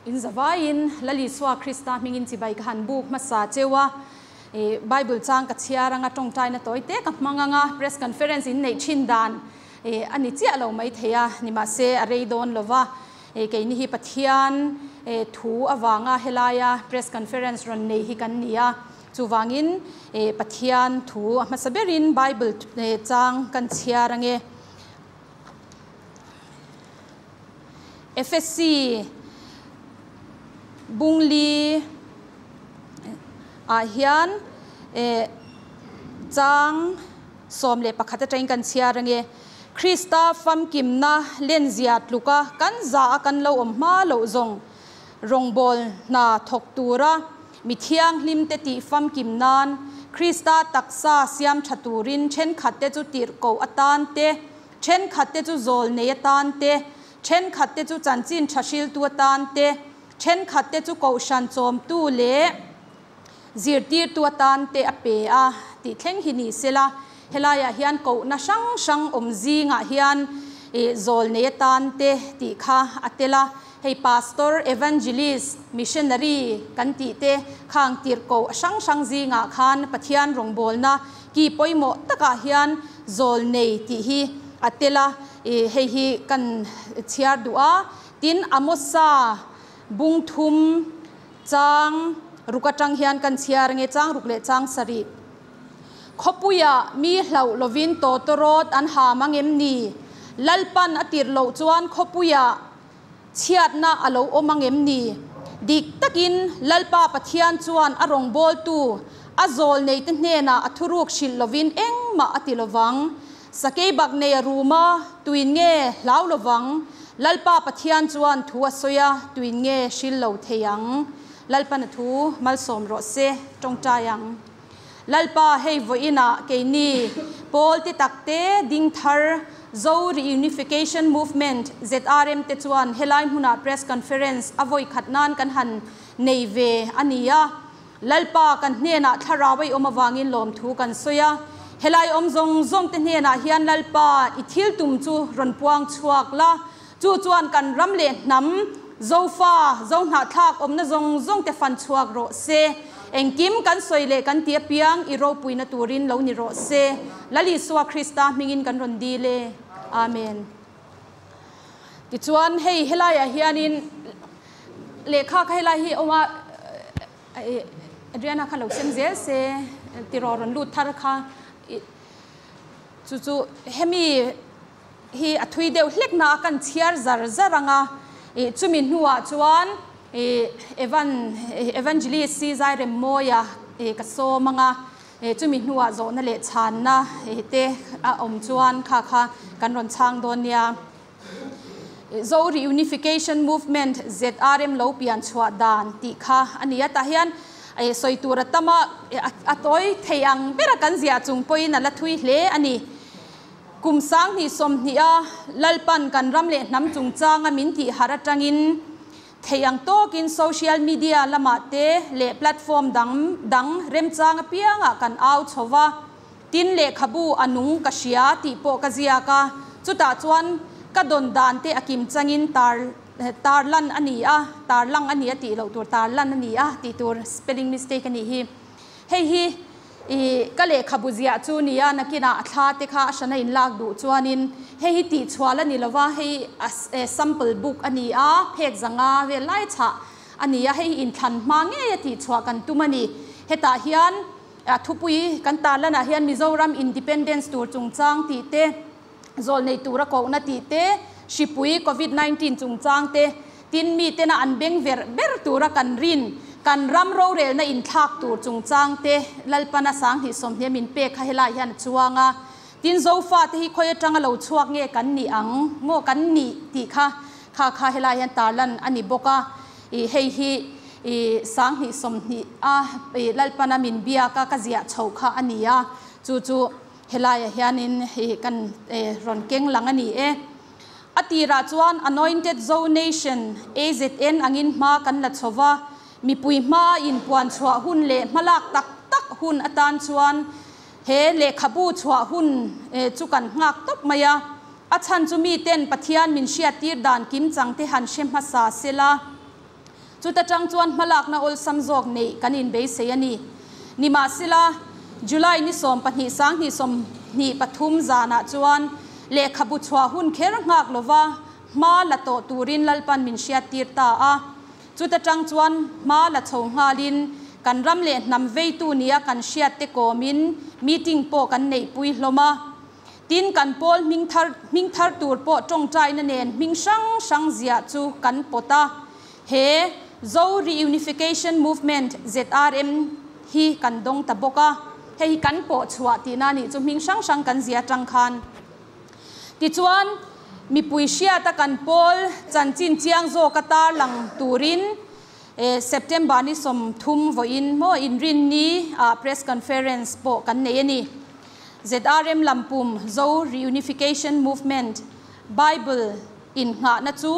In zavaiin Lal Isua Krista hmingin chibai ka han buk hmasa cheu a, Bible chang ka chhiar anga tawngtaina tawi te ka hmang anga press conference in neih thin dan a ni chiah lo mai thei a, nimahse a rei dawn lova, keini hi Pathian thu avanga helaia press conference rawn nei hi kan ni a, chuvangin Pathian thu a hmasa berin Bible chang kan chhiar ange. Efesi Bungli ah hian chang 11 atangin kan chhiar ange. Krista famkimna lenzia tluka kan za a kan lo awm hma loh zawng rawngbawl hna thawk tura mi thianghlim te tih famkim nan Krista taksa siam tha turin thenkhat te chu tirhkoh atan te, Thenkhat te chu zawl nei atan te, thenkhat te chu chanchin tha hriltu atan te, thenkhat te chu kohhran chawmtu leh zirtirtu atan te a pe a tih thleng hi ni sela, helaiah hian kohna hrang hrang awm zingah hian zawl nei atan te tih kha a tel a, hei Pastor, Evangelist, Missionary kan tih te khang tirhkoh hrang hrang zingah khan Pathian rawngbawlna ki pawimawh takah hian Zawl nei tih hi a tel a, i hei hi kan chhiar duh a. Tin, Amosa bung thum chang ruk atang hian kan chhiar nge chang ruk leh chang sarih. Khawpuia mi hlauh lovin tawtawrawt an ha mang em ni? Lalpan a tirh loh chuan khawpuia chhiatna a lo awm ang em ni? Dik takin Lalpa Pathian chuan a rawngbawltu, a zawl neite hnenah a thuruk hrilh lovin engmah a ti lovang. Sakei bak nei a rum a, tuin nge hlau lovang? Lalpa Pathian chuan thu a sawi a, tuin nge hril lo thei ang? Lalpan a thu malsawm rawh se, tawngtai ang. Lalpa hei vawiinah keini pawl ti takte ding thar Zo Reunification Movement, ZRM, te chuan helai hmunah Press Conference a vawi khat nan kan han nei ve a ni a. Lalpa kan hnenah thlarau a i awm avangin lawmthu kan sawi a. Helai awm zawng zawng te hnenah hian Lalpa i thil tum chu rawn puang chhuak la. Chu chuan kan ram leh hnam, Zofa, Zohnahthlak awmna zawng zawng te fan chhuak rawh se. Engkim kan sawi leh kan ti apiang i ropuina turin lo ni rawh se. Lal Isua Krista hmingin kan rawn dil e. Amen. Tichuan hei helaiah hianin lehkha kha helai hi awm a, Adriana kha lo sem zel se tiraw rawn lut thar kha. Chu chu hemi hi a thui deuh hlek na a kan chhiar zar zar ang a, ih chumi hnuah chuan ih Evan Evangelist si Zairemmawia ih ka sawm ang a, ih chumi hnuah zawhna leh chhanna ih te a awm chuan kha kha kan rawn chhang dawn nia. Zo Reunification Movement, ZRM, lo pian chhuah dan tih kha a ni a, tah hian sawi tur a tam a, a tawi thei ang bera kan ziah chung pawhin a la thui hle a ni. Kum 2020 a Lalpan kan ram leh hnam chungchanga min tih harh atangin thei ang tawkin social media lamah te leh platform dang dang remchang apiangah kan au chho va, tin lehkhabu a nung ka hria tih pawh ka ziak a, chutah chuan ka dawn dan te a kim changin tar tarlan a ni a, tarlang a ni a tih loh tur tarlan a ni a tih tur spelling mistake a nih hi. Hei hi I ka lehkhabu ziah chu nia, nakinah a thla te kha a hrana in lak duh chuanin hei hi tihchhuah la ni lova, hei a sample book a ni a, phek zanga vel lai chhah a ni a, hei hi inthlan hma ngei a tihchhuah kan tum a ni. Hetah hian thupui kan tarlanah hian Mizoram Independence tur chungchang tih te, zawlnei tura kohna tih te, hripui Covid 19 chungchang te, tin mitena an beng ver ber tura kan rin, kan ram rorelna inthlak tur chungchang te Lalpana 2020 min pek kha helai hian a chuang a. Tin Zofa te hi khawi atanga lo chhuak nge kan nih ang maw kan nih tih kha kha kha helai hian tarlan a ni bawk a. I hei hi i 2020 a i Lalpana min biak a ka ziah chho kha a ni a, chu chu Helaiah hianin hi kan rawn keng lang a ni e. A tirah chuan Anointed Zo Nation, AZN, angin hma kan la chho va, mipui hmaa inpuan chhuah hun leh hmalak tak tak hun atan chuan he lehkhabu chhuah hun chu kan nghak tawp mai a. A chhan chu miten Pathian min hriattir dan kimchang te han hre hmasa sela. Chuta tang chuan hmalakna awlsam zawk neih kan inbeisei a ni. Nimahsela, July ni 12 2023 zanah chuan lehkhabu chhuah hun kher nghak lova hma la tawh turin Lalpan min hriattir ta a. Chuta tang chuan hma la chho nghalin kan ram leh hnam veitu nia kan hriatte kawmin meeting pawh kan neihpui hlawm a. Tin, kan pawl hming thar hming thar tur pawh tawngtaina nen hming hrang hrang ziah chu kan pawt a. He Zo Reunification Movement, ZRM, hi kan dawng ta bawk a. Hei hi kan pawh chhuah tihna a nih chu hming hrang hrang kan zia atang khan. Tichuan, mipui hriata kan pawl chanchin chiang zawka tarlang turin September ni 30 vawiin maw inrinni ah press conference pawh kan nei a ni. ZRM lampum Zo Reunification Movement Bible innghahna chu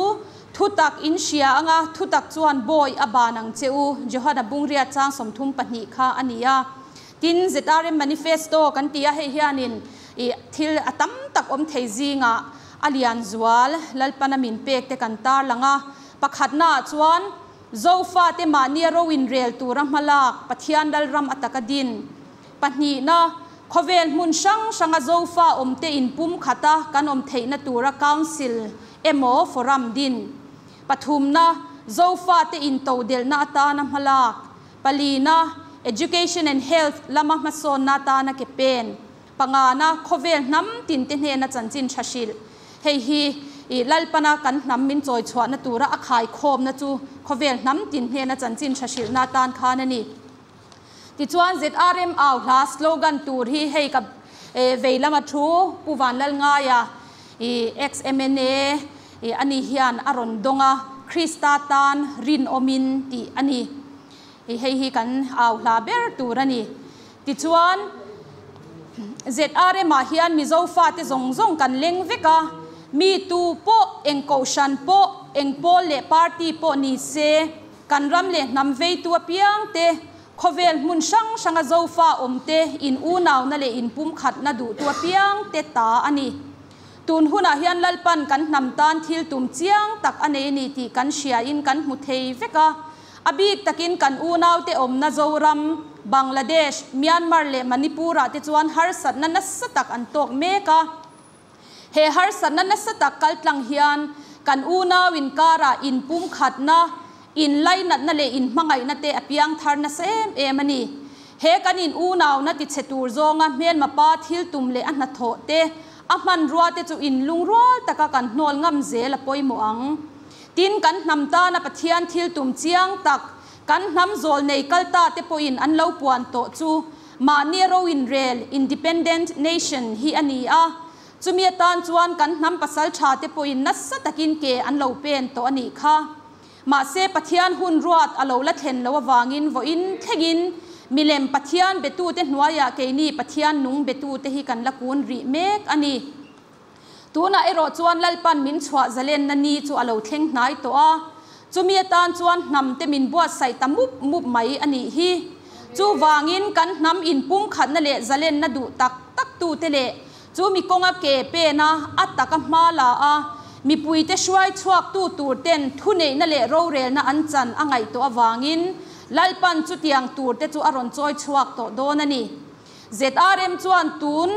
thutak in hria anga thutak chuan bawi a ban ang che u Johana Bungria chang 32 kha a ni a. Tin, ZRM Manifesto kan ti a, hei hianin ih thil a tam tak awm thei zingah a lian zual Lalpana min pek te kan tarlang a. Pakhatnaah chuan Zofate mahnia ro inrel tura hmalak Pathian Lalram ataka din. Pahnihna, khawvel hmun hrang hranga Zofa awmte inpum khata kan awm theihna tura Council emaw Forum din. Pathumna, Zofate intodelhna atana hmalak. Palina, Education and Health lama hmasawnna atana ke pen. Pangana, khawvel hnam tinte hnena chanchin tha hrilh. Hei hi i Lalpana kan hnam min chawi chhuahna tura a khaikhawmna chu khawvel hnam tin hnena chanchin tha hrilhna atan khan a ni. Tichuan ZRM au hla slogan tur hi hei ka vei lama thu Pu Vanlalngaia i ex mna i ani hian a rawn dawng a, Krista tan rinawmin tih a ni. I hei hi kan au hla ber tur a ni. Tichuan ZRM ah hian Mizo fate zawng zawng kan leng vek a, mi tu pawh eng kohhran pawh eng pawl leh party pawh ni se, Kan ram leh hnam veitu apiang te, khawvel hmun hrang hranga Zofa awm te, in unauna leh in pumkhatna duhtu apiang te ta a ni. Tun hunah hian Lalpan kan hnam tan thil tum chiang tak a nei a ni tih kan hriain kan hmu thei vek a. A bik takin kan unaute awmna Zoram, Bangladesh, Myanmar leh Manipur-ah te chuan harsatna nasa tak an tawk mek a. He harsatna nasa tak kaltlang hian kan unau inkarah inpumkhatna, inlainatna leh inhmangaihna te a piang thar nasa em em a ni. He kan in unauna tichhe tur zawnga hmelma pa thil tum leh a hnathawh te, a hmanrua te chu inlungrual taka kan hnawl ngam zel a pawimawh ang. Tin, kan hnam tana Pathian thil tum chiang tak, kan hnam zawl nei kal ta te pawhin an lo puan tawh chu Mahni ro inrel, independent nation, hi a ni a, chumi atan chuan kan hnam pasal tha te pawhin nasa takin ke an lo pen tawh a nih kha. Mahse Pathian hun ruat a lo la thlen lo avangin vawiin thlengin milem Pathian betute hnuaiah keini Pathian nung betute hi kan la kun rih mek a ni. Tunah erawh chuan Lalpan min chhuah zalenna ni chu a lo thleng hnai tawh a, chumi atan chuan hnam te min buatsaih ta mup mup mai a nih hi. Chuvangin kan hnam inpumkhatna leh zalenna duh tak tak tute leh chu mi kawnga ke pen a, a taka hma la a, mipuite hruai chhuaktu tur ten thuneihna leh rorelna an chan a ngaih tawh avangin Lalpan chutiang tur te chu a rawn chawi chhuak tawh dawn a ni. ZRM chuan tun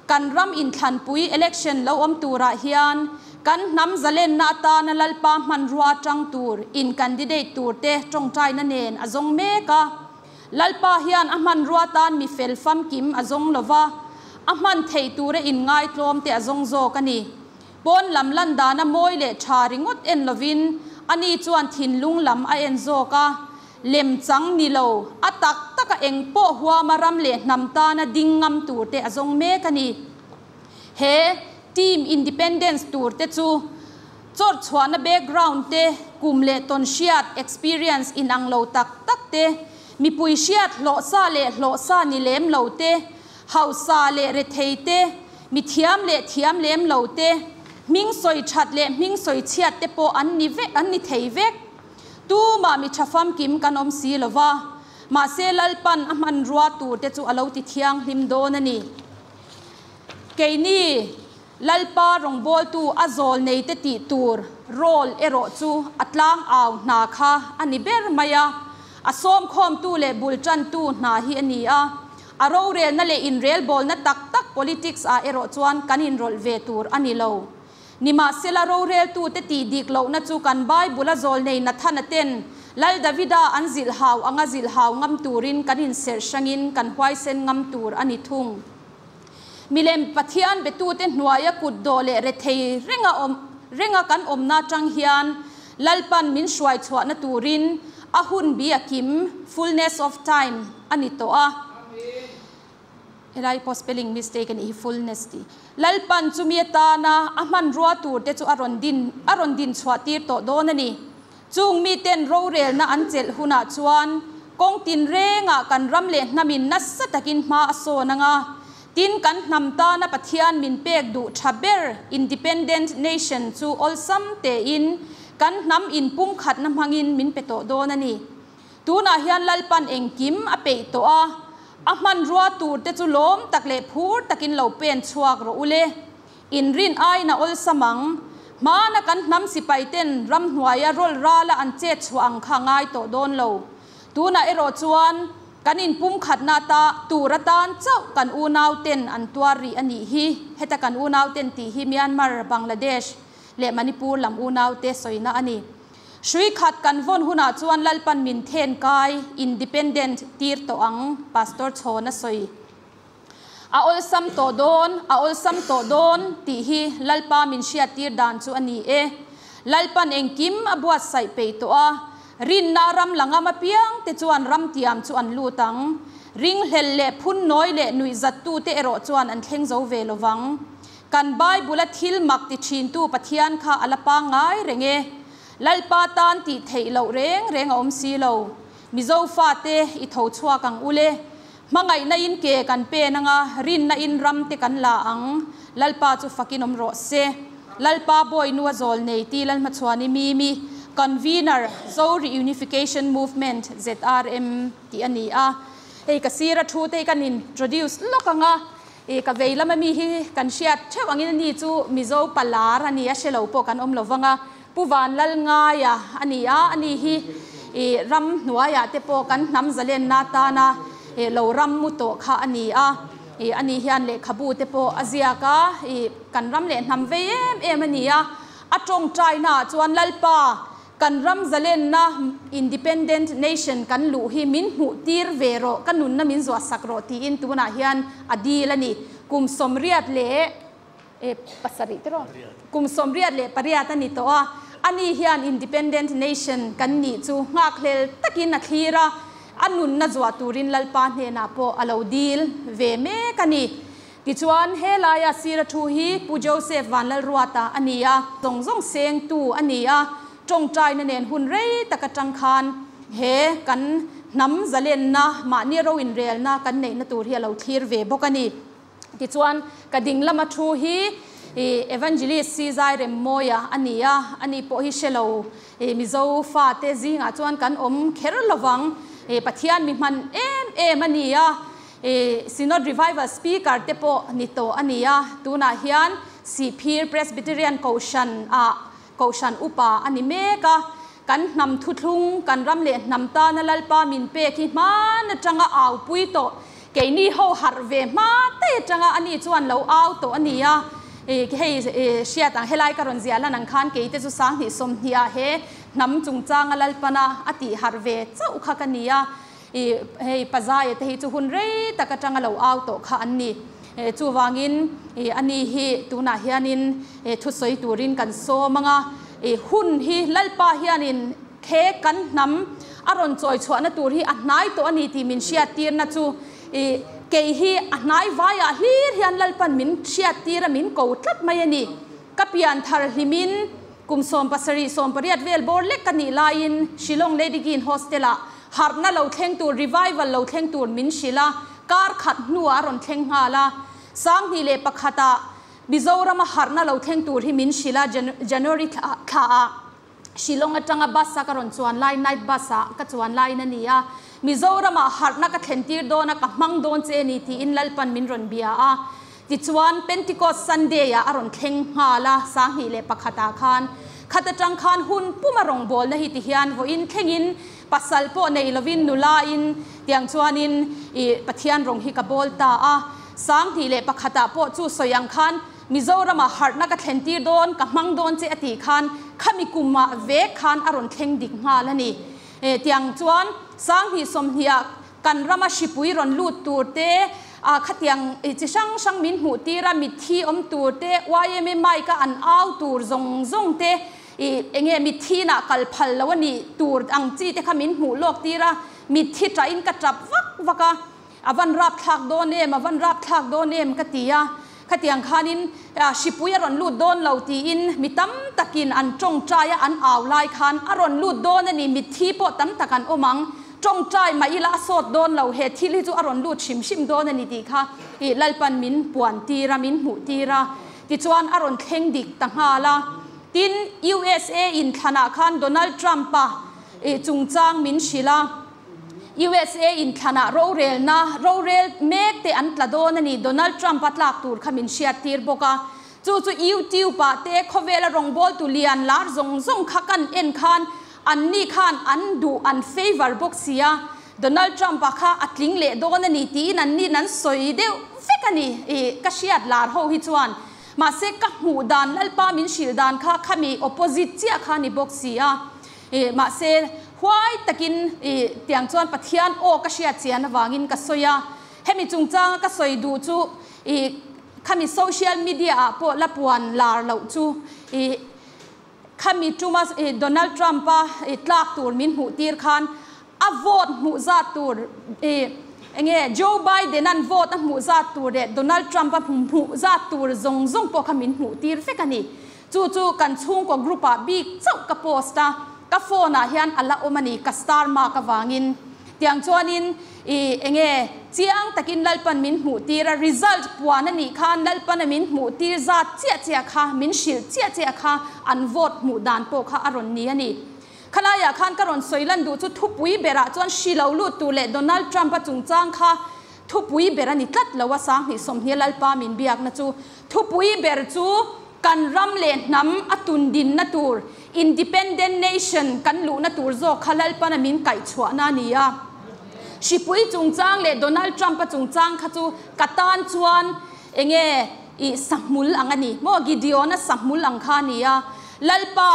Kan ram inthlanpui, election, lo awm turah hian kan hnam zalenna atana Lalpa hmanrua atang tur in candidate turte tawngtaina nen a zawng mek a. Lalpa hian a hmanrua tan mi fel famkim a zawng lova, a hman theih tura inngaitlawmte a zawng zawk a ni. Pawn lam lan dana mawi leh tha ringawt en lovin ani chuan thinlung lam a en zawk a. Lem chang ni lo, a tak taka eng pawh huama ram leh hnam tana ding ngam tur te a zawng mek a ni. He Team Independence tur te chu chawrh chhuahna background te, kum leh tawn hriat, experience, inang lo tak tak te, mipui hriat hlawhsa leh hlawhsa ni lem lo te, hausa leh rethei te, mi thiam leh thiam lem lo te, hming sawi that leh hming sawi chhiat te pawh an ni vek an ni thei vek. Tumah mi tha famkim kan awm si lo va, mahse Lalpan a hmanrua tur te chu a lo ti thianghlim dawn a ni. Keini Lalpa rawngbawltu a zawlneite tih tur role erawh chu a tlangau hna kha a ni ber mai a, a sawmkhawmtu leh bul tantu hna hi a ni a. A rorelna leh inrelbawlna tak tak politics ah erawh chuan kan inrawlh ve tur a ni lo. Nimahsela roreltute tih dik lohna chu kan Bible-a zawlnei Nathana ten Lal Davida an zilhhau anga zilhhau ngam turin kan inserh hrangin kan huaisen ngam tur a ni thung. Milem Pathian betute hnuaia kutdawh leh rethei renga awm renga kan awmna atang hian Lalpan min hruai chhuahna turin a hun bi a kim, fullness of time, a ni tawh a. Helai pawh spelling mistake a nih hi, fullness tih. Lalpan chumi atana a hmanrua tur te chu a rawn din a rawn din chhuah tir tawh dawn a ni. Chung miten rorelna an chelh hunah chuan kawng tinrengah kan ram leh hnamin nasa takin hma a sawn ang a, tin kan hnam tana Pathian min pek duh tha ber Independent Nation chu awlsam tein kan hnam inpumkhatna hmangin min pe tawh dawn a ni. Tunah hian Lalpan engkim a peih tawh a, a hmanrua tur te chu lawm tak leh phur takin lo pen chhuak rawh u le. Inrin aiin a awlsam ang. Hmana kan hnam sipai ten ramhnuaia rawl rala an chet chhuah ang kha ngai tawh dawn lo. Tunah erawh chuan kan inpumkhatna ta tur atan chauh kan unau ten an tuar rih a nih hi. Heta kan unau ten tih hi Myanmar, Bangladesh leh Manipur lam unau te sawina a ni. Hrui khat kan vawn hunah chuan Lalpan min then kai, independent, tir tawh ang, Pastor Chhawn a sawi. A awlsam tawh dawn, a awlsam tawh dawn tih hi Lalpa min hriattir dan chu a ni e. Lalpan engkim a buatsaih peih tawh a, rinna ram la ngam apiang te chuan ram tiam chu an lut ang. Ringhlel leh phunnawi leh nuihzattute erawh chuan an thleng zo ve lo vang. Kan Bible-a thil mak ti thintu Pathian kha a la pangngai reng e. Lalpa tan tih theih loh reng reng a awm si lo. Mizo fate i tho chhuak ang u le. Hmangaihna in ke kan pen anga, rinna in ram te kan la ang. Lalpa chu fakin awm rawh se. Lalpa Bawinu a zawl nei ti Lalhmachhuani Mimi, Convener, Zo Reunification Movement, ZRM, tih a ni a. Hei ka sir a thu te hi kan introduce lawk ang a. I ka vei lama mi hi kan hriat theuh angin ani chu Mizo palar a ni a, hre lo pawh kan awm lo vang a. Pu Vanlalngaia a ni a, ani hi i ram hnuaiah te pawh kan hnam zalenna atana i lo ram mu tawh kha a ni a. I ani hian lehkhabu te pawh a ziak a, i kan ram leh hnam vei em em a ni a. A tawngtainaah chuan Lalpa Kan ram zalenna Independent Nation kan luh hi min hmuh tir ve rawh, ka nunna min zuah sak rawh tiin tunah hian a dil a ni. Kum 87 tiraw? Kum 88 a ni tawh a, ani hian Independent Nation kan nih chu nghakhlel takin a thlir a, a nunna zuah turin Lalpa hnenah pawh a lo dil ve mek a ni. Tichuan, he laia sira thu hi Pu Joseph Vanlalruata a ni a, zawng zawng sengtu a ni a, tawngtaina nen hun rei tak atang khan he kan hnam zalenna, mahni ro inrelna kan neihna tur hi a lo thlir ve bawk a ni. Tichuan, ka ding lama thu hi Evangelist Si Zai Remmawia a ni a, ani pawh hi hre lo Mizo fate zingah chuan kan awm kher lovang. Pathian mi hman em em a ni a. I Synod Revival Speaker te pawh ni tawh a ni a, tunah hian Sihphir Presbyterian Kohhran ah Kohhran Upa a ni mek a. Kan hnam thuthlung, kan ram leh hnam tana Lalpa min pek hi hman atanga au pui tawh, keini ho harh ve hma te atanga ani chuan lo au tawh a ni a. I hei hriat ang helai ka rawn ziah lan ang khan keite chu 2020 ah he hnam chungchanga Lalpana a tih harh ve chauh kha ka ni a. I hei Pazaia te hi chu hun rei tak atanga lo au tawh kha an ni. Chuvangin i ani hi tunah hianin thusawi turin kan sawm ang a. I hun hi Lalpa hianin he kan hnam a rawn chawi chhuahna tur hi a hnai tawh a ni tih min hriattirna chu i kei hi a hnai vaiah hlir hian Lalpan min hriattir a min ko tlat mai a ni. Ka pian thar hlimin Kum 70, 18 vel bawr lek ka nih laiin Shillong Lady Gin Hostel-ah harhna lo thleng tur, revival lo thleng tur min hrilh a, kar khat hnuah a rawn thleng nghal a. 2001-ah Mizorama harhna lo thleng tur hi min hrilh a, January thlaah Shillong atanga bus-a ka rawn chuan lai, night bus-ah ka chuan laiin a ni a. Mizoramah harhna ka thlen tir dawn a, ka hmang dawn che a ni tiin Lalpan min rawn bia a. Tichuan, Pentecost Sunday-ah a rawn thleng nghal a, 2001 ah khan. Khat atang khan hun puma rawngbawlna hi tihian vawiin thlengin pasal pawh nei lovin nula in tiang chuanin i Pathian rawng hi ka bawl ta a. 2001 ah pawh chu sawi ang khan Mizorama harhna ka thlen tir dawn, ka hmang dawn che a tih khan khami kumah vek khan a rawn thleng dik nghal a ni. Tiang chuan 2020 ah kan rama hripui rawn lut tur te, khatiang chi hrang hrang min hmuh tir a, mitthi awm tur te, yma mic a an au tur zawng zawng te, enge mitthi inah kal phal lo a nih tur ang chi te kha min hmuh lawk tir a, mitthi ṭahin ka ṭap vak vak a. A van rap thlak dawn em, a van rap thlak dawn em ka ti a. Khatiang khanin hripui a rawn lut dawn lo tiin mi tam takin an tawngtai a, an au lai khan a rawn lut dawn a ni, mitthi pawh tam tak an awm ang. Tawngtai mah ila a sawt dawn lo, he thil hi chu a rawn lut hrim hrim dawn a ni tih kha Lalpan min puan tir a, min hmuh tir a. Tichuan a rawn thleng dik ta nghal a. Tin, USA inthlanah khan Donald Trump-a chungchang min hrilh a. USA inthlanah rorelna rorel mek te an tla dawn a ni. Donald Trump a tlak tur kha min hriattir bawk a. Chu chu YouTube ah te khawvela rawngbawltu lian lar zawng zawng kha kan en khan anni khan an duh an favour bawk sia. Donald Trump a kha a tling leh dawn a ni tiin anni an sawi deuh vek a ni. Ih ka hriat lar ho hi chuan. Mahse ka hmuh dan Lalpa min hrilh dan kha khami opposite chiah kha ni bawk sia. Ih, mahse, huai takin ih tiang chuan Pathian aw ka hriat chian avangin ka sawi a. Hemi chungchanga ka sawi duh chu ih khami social media ah pawh la puan lar loh chu ih khami tuma ih Donald Trump a ih tlak tur min hmuh tir khan a vote hmuh zat tur ih enge Joe Biden an vote a hmuh zat tur leh Donald Trump a hmuh zat tur zawng zawng pawh kha min hmuh tir vek a ni. Chu chu kan chhungkaw group ah bik chauh ka post a, ka phone ah hian a la awm a ni, ka star mark avangin. Tiang chuanin i enge chiang takin Lalpan min hmuh tir a, result puan a nih khan Lalpan a min hmuh tir zat chiah chiah kha, min hrilh chiah chiah kha an vote hmuh dan pawh kha a rawn ni a ni. Khalaiah khan ka rawn sawi lan duh chu thupui berah chuan hri lo lut tur leh Donald Trump a chungchang kha thupui ber a ni tlat lo a, 2020 Lalpa min biakna chu thupui ber chu Kan ram leh hnam a tundinna tur, Independent Nation, kan luhna tur zawk kha Lalpana min kaihchhuahna a ni a. Hripui chungchang leh Donald Trump-a chungchang kha chu ka tan chuan enge i sahmul ang a ni maw? Gideon-a sahmul ang kha a ni a. Lalpa,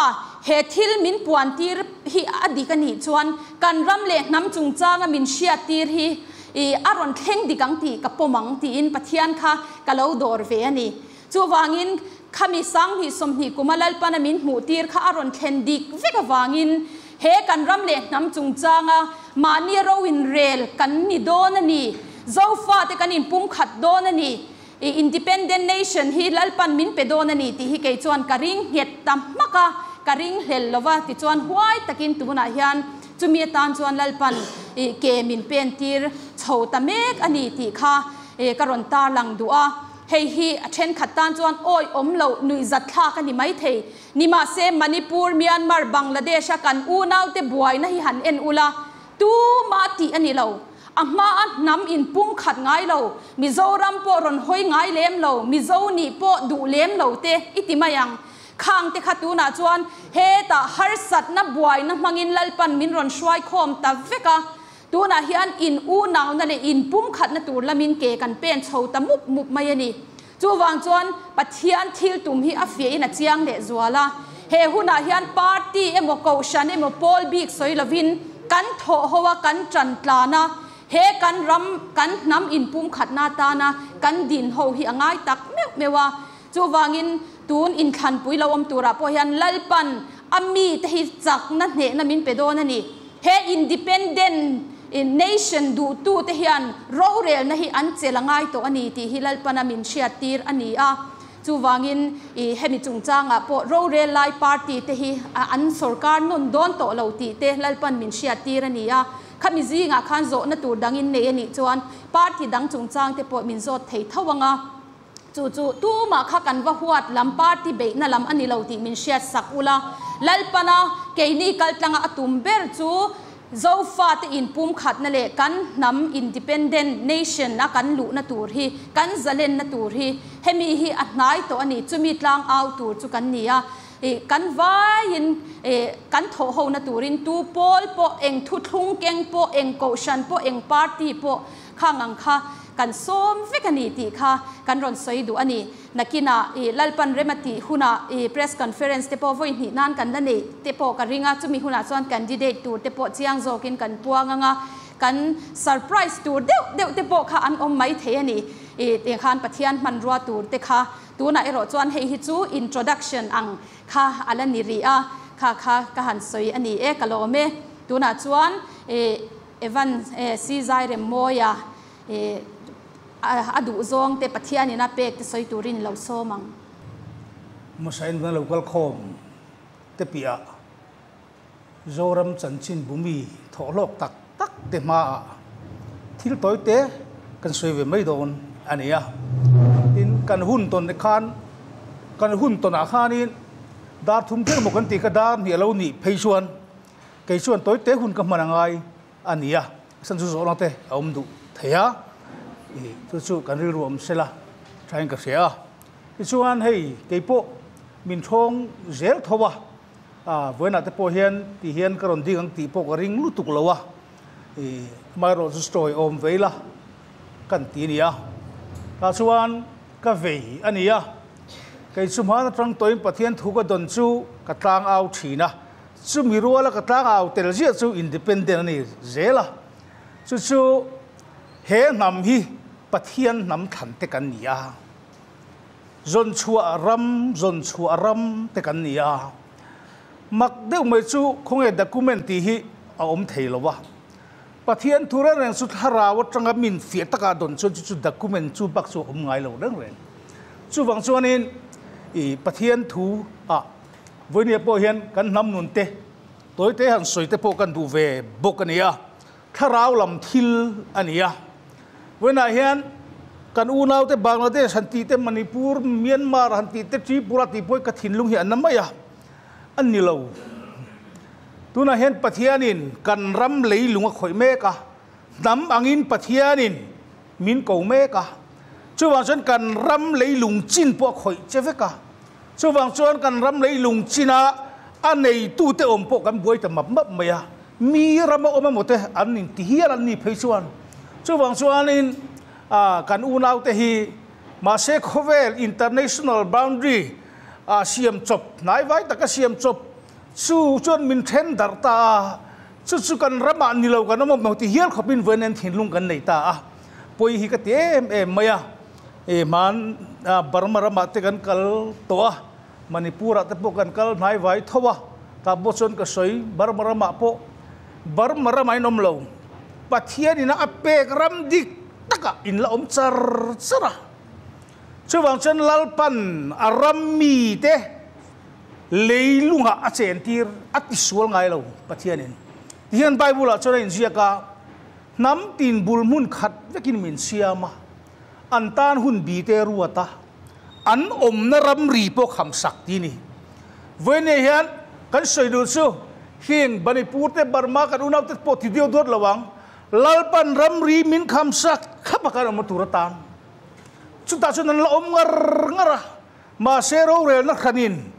he thil min puantir hi a dik a nih chuan kan ram leh hnam chungchanga min hriattir hi i a rawn thleng dik ang tih ka pawm ang tiin Pathian kha ka lo dawr ve a ni. Chuvangin, khami 2020 kuma Lalpana min hmuhtir kha a rawn thlen dik vek avangin he kan ram leh hnam chungchanga mahni ro inrel kan ni dawn a ni. Zofate kan inpumkhat dawn a ni. I Independent Nation hi Lalpan min pe dawn a ni tih hi kei chuan ka ring nghet ta hmak a, ka ring hlel lo va, tichuan huai takin tunah hian chumi atan chuan Lalpan i ke min pentir chho ta mek a ni tih kha ka rawn tarlang duh a. Hei hi a thenkhat tan chuan awi awm loh nuihzat thlak a ni maithei. Nimahse, Manipur, Myanmar, Bangladesh a kan unaute buaina hi han en ula, tumah tih a ni lo. A hmaa hnam inpumkhat ngai lo, Mizoram pawh rawn hawi ngai lem lo, Mizo nih pawh duh lem lo te i ti mai ang. Khang te kha tunah chuan hetah harsatna buaina hmangin Lalpan min rawn hruaikhawm ta vek a. Tunah hian in unauna leh in pumkhatna tur lamin ke kan pen chho ta mup mup mai a ni. Chuvang chuan Pathian thil tum hi a fiahin a chiang leh zual a. He hunah hian party emaw kohhran emaw pawl bik sawi lovin kan thawh ho a, kan tan tlan a, he kan ram, kan hnam in pumkhatna atana kan din ho hi a ngai tak meuh meuh a. Chuvangin tun inthlanpui lo awm turah pawh hian Lalpan a mite hi chakna hnehna min pe dawn a ni. He independent nation duhtute hian rorelna hi an chelh a ngai tawh a ni tih hi Lalpana min hriattir a ni a. Chuvangin hemi chungchangah pawh rorel lai party te hi an sorkar nawn dawn tawh lo tih te Lalpan min hriattir a ni a. Khami zingah khan zawhna tur dangin nei a nih chuan party dang chungchang te pawh min zawt thei tho ang a. Chu chu tumah kha kan va huat lam party beihna lam a ni lo tih min hriat sak ula. Lalpana keini kaltlanga a tum ber chu Zofate inpumkhatna leh kan hnam independent nation a kan luhna tur hi, kan zalenna tur hi hemi hi a hnai tawh a ni. Chumi tlang au tur chu kan ni a, kan vaiin kan thawh hona turin tu pawl pawh, eng thuthlung keng pawh, eng kohhran pawh, eng party pawh khang ang kha kan sawm vek a ni tih kha kan rawn sawi duh a ni. Nakinah i Lalpan rem a tih hunah i press conference te pawh vawi hnih nan kan la neih te pawh ka ring a, chumi hunah chuan candidate tur te pawh chiang zawkin kan puang ang a, kan surprise tur deuh deuh te pawh kha an awm mai thei a ni. I tih khan Pathian hmanrua tur te kha tunah erawh chuan hei hi chu introduction ang kha a la ni rih a, kha kha ka han sawi a ni e, ka lawm e. Tunah chuan i Evan C Zairemmawia I a duh zawng te Pathian in a pek te sawi turin lo sawm ang. Hmasain vana lo kal khawm te piah Zoram chanchin bumi thawhhlawk tak tak te hmaah thil tawi te kan sawi ve mai dawn a ni a. Tin, kan hun tawn te khan, kan hun tawnah khanin dar thum thleng emaw kan tih kha dar hnih a lo nih phei chuan kei chuan tawi te hun ka hman a ngai a ni a, san chu zawhna te a awm duh thei a, ih chu chu kan rilru awm sela thain ka hria a. Tichuan hei kei pawh min thawng zel tho a, ah vawiinah te pawh hian ti hian ka rawn ding ang tih pawh ka ring lutuk lo a, ih amaherawhchu sawi awm ve ila kan ti a ni a. Tah chuan ka vei a ni a, kei chu hmaan atang tawhin Pathian thu ka dawn chu ka tlang au thin a, Chumi ruala ka tlangau tel ziah chu independent a ni zel a, chu chu he hnam hi Pathian hnam thlan te kan ni a, zawnchhuah ram zawnchhuah ram te kan ni a, mak deuh mai chu khawnge document tih hi a awm thei lo a, Pathian thu reng reng chu thlarau atanga min fiah taka dawn chuan chu chu document chu bak chu a awm ngai lo reng reng. Chuvang chuanin i Pathian thu ah Vawinia pawh hian kan hnam nun te, tawi te han sawi te pawh kan duh ve bawk a ni a, thlarau lam thil a ni a. Vawiinah hian kan unaute Bangladesh han tih te, Manipur, Myanmar han tih te, Tripura tih pawh hi ka thinlung hi a na mai a, a ni lo. Tunah hian Pathianin kan ram leilung a khawih mek a, hnam angin Pathianin min ko mek a, chuvang chuan kan ram leilung chin pawh a khawih che vek a. Chuvang chuan kan ram leilung china a neitute awm pawh kan buai ta map map mai a, mi rama awm emaw te an inti hial an ni phei chuan. Chuvang chuanin kan unaute hi mahse khawvel international boundary siam chawp, hnai vai taka siam chawp chu chuan min then darh ta a, chu chu kan ramah ni lo kan awm awm lo ti hial khawpin vawiin an thinlung kan nei ta a, pawi hi ka ti em em mai a. I hman Burma ramah te kan kal tawh a, Manipur ah te pawh kan kal hnai vai tho a, tah pawh chuan ka sawi Burma ramah pawh Burma ramah in awm lo, Pathian ina a pek ram dik takah in la awm char char a. Chuvang chuan Lalpan a ram mite leilungah a chentir a tisual ngai lo Pathianin. Tihian Bible ah chuan a inziak a, Hnam tin bul hmun khat vekin min siam a, an tan hun bi te ruat a, an awmna ramri pawh kham sak ti ni. Vawinia hian kan sawi duh chu heng Manipur te Burma kan unau te pawh ti deuh dawt lo ang, Lalpan ramri min kham sak thlap a kan awmna tur atan. Chutah chuan an la awm ngar ngar a, mahse rorelna hranin,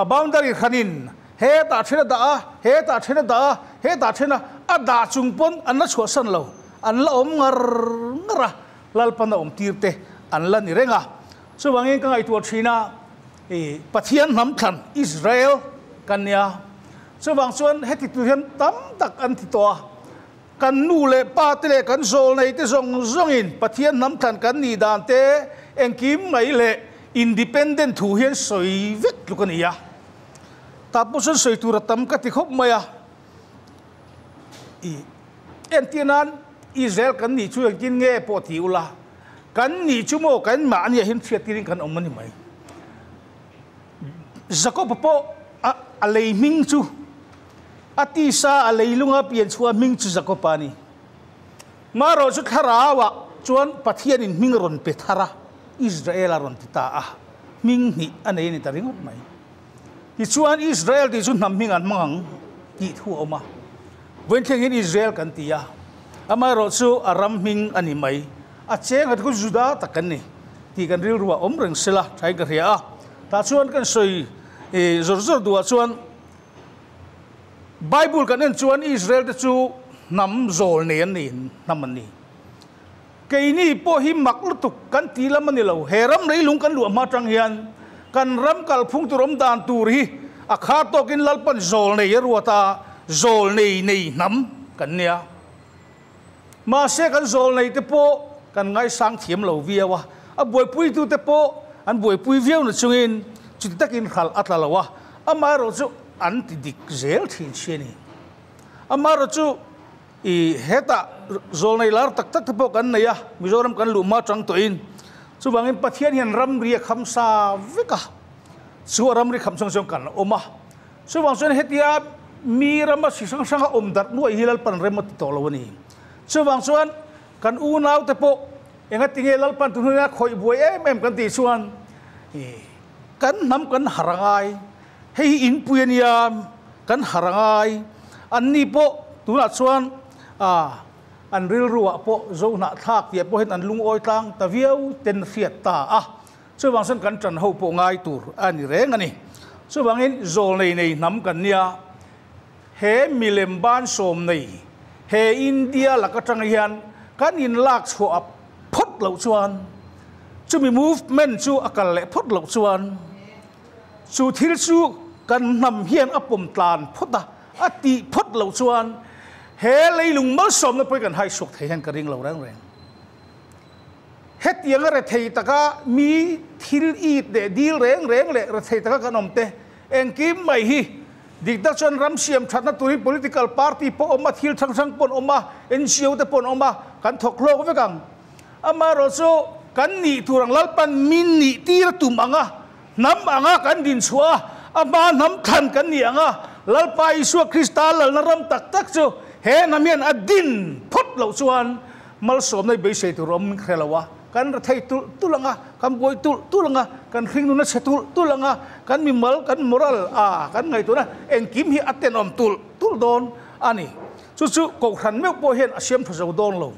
boundary hranin hetah then a dah a, hetah then a dah a, hetah then a, a dah chung pawn an la chhuahsan lo, an la awm ngar ngar a, Lalpan a awm tir te an la ni reng a. Chuvangin ka ngaihtuah thin a, i Pathian hnam thlan Israel kan nia, chuvang chuan heti tur hian tam tak an ti tawh a, kan nu leh pa te leh kan zawlnei te zawng zawngin Pathian hnam thlan kan nih dan te engkim mai leh independent thu hian sawi vek tluk a ni a. Tah pawh chuan sawi tur a tam ka ti khawp mai a. I entir nan Israel kan nih chu engtin nge pawh ti ula, kan nih chu maw kan mahni ah hian hriat tirin kan awm a ni mai. Jakob-a pawh a a lei hming chu a tisa a leilunga pian chhuah hming chu Jakob-a a ni. Marawh chu thlarauah chuan Pathianin hming a rawn pe thar a, Israel-a rawn ti ta a, hming hnih a nei a ni ta ringawt mai. Tichuan Israel tih chu hnam hming an hmang ang tih thu a awm a. Vawiin thleng hian Israel kan ti a, amaherawhchu a ram hming a ni mai. A cheng a chu Juda tak kan ni tih kan rilru ah awm reng sela thain ka hria a. Tah chuan kan sawi zawr zawr duhah chuan Bible kan en chuan Israel te chu hnam zawl nei an ni, hnam an ni. Keini pawh hi mak lutuk kan ti lam a ni lo. He ram leilung kan luah hma atang hian kan ram kalphung tur awm dan tur hi a kha tawkin Lalpan zawl nei a ruat a, zawl nei nei hnam kan nia. Mahse kan zawl nei te pawh kan ngaisang thiam lo viau a, a buaipuitute pawh an buaipui viau na chungin chuti takin hralh a tla lo a, amaherawhchu an ti dik zel thin si a ni. Amaherawhchu I hetah zawlnei lar tak tak te pawh kan nei a, Mizoram kan luh hma chang tawhin. Chuvangin Pathian hian ramri a kham sa vek a, chu a ramri kham chhung chuan kan awm a. Chuvang chuan hetia mi rama hri hrang hranga awm darh nuaih hi Lalpan rem a ti tawh lo a ni. Chuvang chuan kan unau te pawh engatinge Lalpan tun hunah khawih buai em em kan tih chuan i kan hnam kan harh a ngai. Hei hi inpui a nia, kan harh a ngai. Anni pawh tunah chuan an rilruah pawh Zohnahthlak tih pawh hian an lungawi tlang ta viau ten hriat ta a. Chuvang chuan kan ṭan ho pawh ngai tur a ni reng a ni. Chuvangin zawl nei nei hnam kan nia, he milem ban sawm nei he India lak aṭang hian kan inlak chhuah phawt loh chuan, chumi movement chu a kal leh phawt loh chuan, Chu thil chu kan hnam hian a pawm tlan phawt a, a tih phawt loh chuan he leilung malsawmna pawh hi kan haihchhuak thei hian ka ring lo reng reng. Hetianga rethei taka mi thil it leh dil reng reng leh rethei taka kan awm te engkim mai hi dik tak chuan ram siam thatna turin political party pawh awm a, thil hrang hrang pawh an awm a, NGO te pawh an awm a, kan thawk hlawk vek ang. Amaherawh chu kan nih tur ang Lalpan min nih tir a tum ang a, hnam anga kan din chhuah a, a hma hnam thlan kan ni ang a, Lalpa Isua Krista lalna ram tak tak chu he hnam hian a din phawt loh chuan malsawmna i beisei tur awm hre lo a, kan rethei tulh tulh ang a, kan buai tulh tulh ang a, kan hringnun a chhe tulh tulh ang a, kan mimal, kan moral a kan ngaihtuahna engkim hi a tenawm tulh tulh dawn a ni. Chu chu Kohhran meuh pawh hian a siam tha zo dawn lo.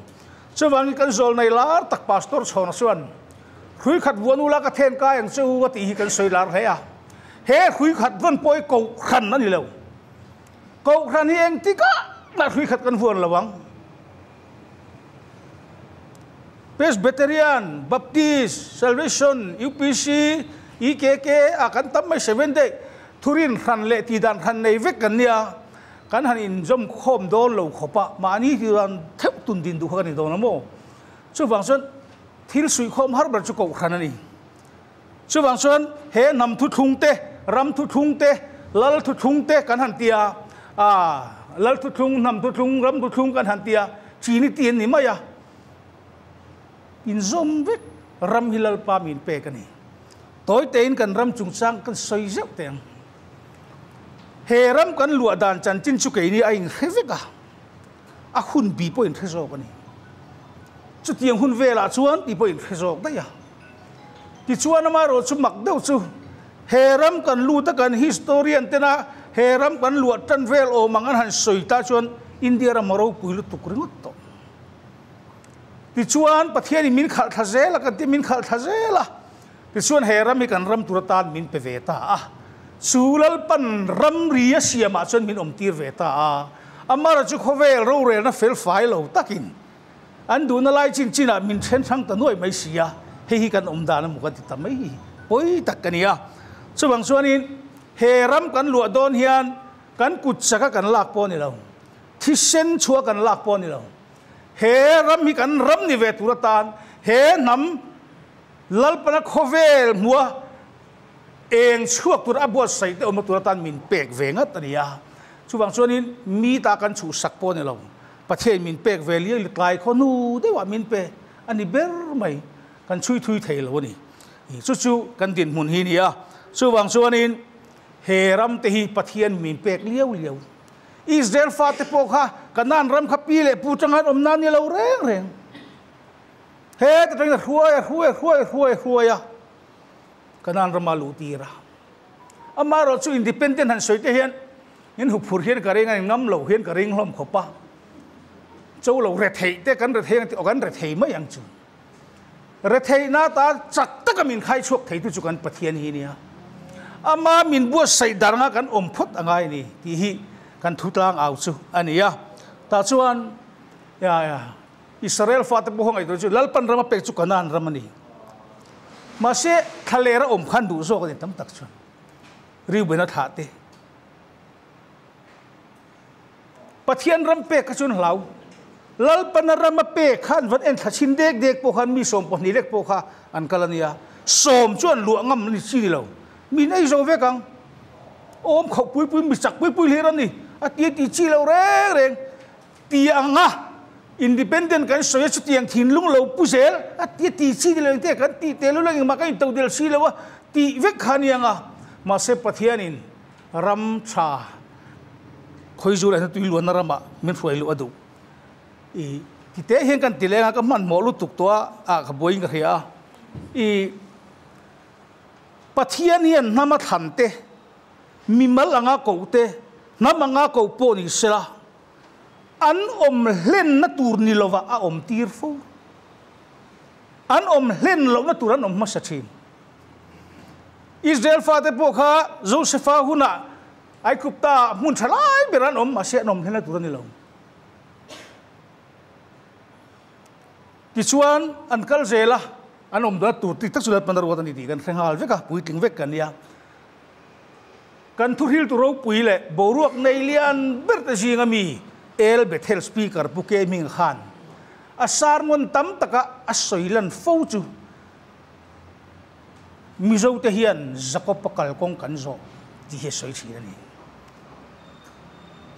Chuvangin kan zawlnei lar tak Pastor Chhawna chuan, Hrui khat vuan ula ka then kai ang che u a tih hi kan sawi lar hle a. He hrui khat vawn pawh hi Kohhran a ni lo. Kohhran hi engtikah mah hrui khat kan vuan lo ang. Presbyterian, Baptist, Salvation, UPC, EKK a kan tam mai Seventh Day thurin hran leh tihdan hran nei vek kan nia. Kan han inzawm khawm dawn lo khawp a, mahni hi chuan theuh tun din duh kha ka ni dawn a maw? Chuvang chuan thil suihkhawm har ber chu kohhran a ni. Chuvang chuan he hnam thuthlung te, ram thuthlung te, lal thuthlung te kan han ti a, aa lal thuthlung, hnam thuthlung, ram thuthlung kan han ti a, Trinity an ni mai a. Inzawm vek ram hi Lalpa min pek a ni. Tawi tein kan ram chungchang kan sawi zeuh teh ang. He ram kan luah dan chanchin chu keini a inhre vek a, a hun bi pawh inhre zawk a ni. Chutiang hun velah chuan tih pawh inhre zawk daih a. Tichuan amaherawh chu mak deuh chu he ram kan lut a kan historian tena he ram kan luah tan vel awm ang an han sawi ta chuan India ram a ropui lutuk ringawt tawh. Tichuan Pathianin min khalh thla zel a kan ti min khalh thla zel a. Tichuan he ram hi kan ram tur atan min pe ve ta a, chu Lalpan ramri a siamah chuan min awmtir ve ta a. Amara chu khawvel rorelna fel fai lo takin an duhna lai chin chinah min then hrang ta nuai mai si a, hei hi kan awm dan emaw ka ti ta mai hi pawi tak ka ni a. Chuvang chuanin he ram kan luah dawn hian kan kut chaka kan lak pawh a ni lo, thisen chhuah kan lak pawh a ni lo. He ram hi kan ram ni ve tur atan he hnam Lalpana khawvel hmua eng chhuak tur a buatsaih te awmna tur atan min pek ve ngat a ni a. Chuvang chuanin mi ta kan chhuhsak pawh a ni lo. Pathian min pek ve liau li tlai khaw hnu deuhah min pe a ni ber mai. Kan chhui thui thei lo a ni. Chu chu kan dinhmun hi a ni a. Chuvang chuanin he ram te hi Pathian min pek liau liau. Israel fate pawh kha Kanaan ram kha pi leh pu tanga an awm nan ni lo reng reng. He ta tangin a hruai a hruai a hruai a hruai a hruai a, Kanaan rama luh tir a. Amaherawh chu independent han sawi te hian In huphurh hian ka ring a, in ngam lo hian ka ring hlawm khawp a. Cho lo retheih te kan rethei ang tih aw kan rethei mai ang chu. Retheihna ata chak taka min khai chhuak theitu chu kan Pathian hi nia. Ama min buatsaih dar anga kan awm phawt a ngai a ni tih hi kan thu tlang au chu a ni a. Tah chuan Israel fate pawh ngaihtuah chu Lalpan ram a pek chu Kanaan ram a ni. Mahse thlaler a awm khan duh zawk a ni tam tak chuan. Reuben a thlah te. Pathian ram pek kha chuan hlau. Lalpana ram a pek kha an van en thla chhin dek dek pawh khan mi 12 lek pawh kha an kal a nia. Sawm chu an luah ngam a ni chi ni lo. Min ei zo vek ang. Awm khauh pui pui mi chak pui pui hlir a ni. A ti a ti chi lo reng reng. Ti anga independent kan sawi a chutiang thinlung lo pu zel a ti a ti chi ni lo engte kan tih tel ula engmah kan intodel si lo a tih vek kha a ni anga. Mahse Pathianin Ram tha Khawizul ah hian tui luanna ramah min hruai luh a duh. I ti te hian kan ti leng a, ka hmanhmawh lutuk tawh a, ah ka buaiin ka hria a. I Pathian hian hnam a thlan te, mimal anga koh te, hnam anga koh pawh ni sela, an awm hlenna tur ni lovah a awm tir fo. An awm hlen lohna tur an awm hmasa thin. Israel fate pawh kha Josefa hunah Aigupta hmun tha lai ber an awm, mahse an awm hlenna tur a ni lo. Tichuan an kal zel a, an awm dawn tur tik tak chu Lalpan a ruat a ni tih kan hre nghal vek a, puitling vek kan nia. Kan thuhriltu ropui leh boruak nei lian ber te zinga mi El Bethel Speaker Pu K Hming khan a sermon tam taka a sawi lan fo chu Mizo te hian Jakob-a kalkawng kan zawh tih hi a sawi thin a ni.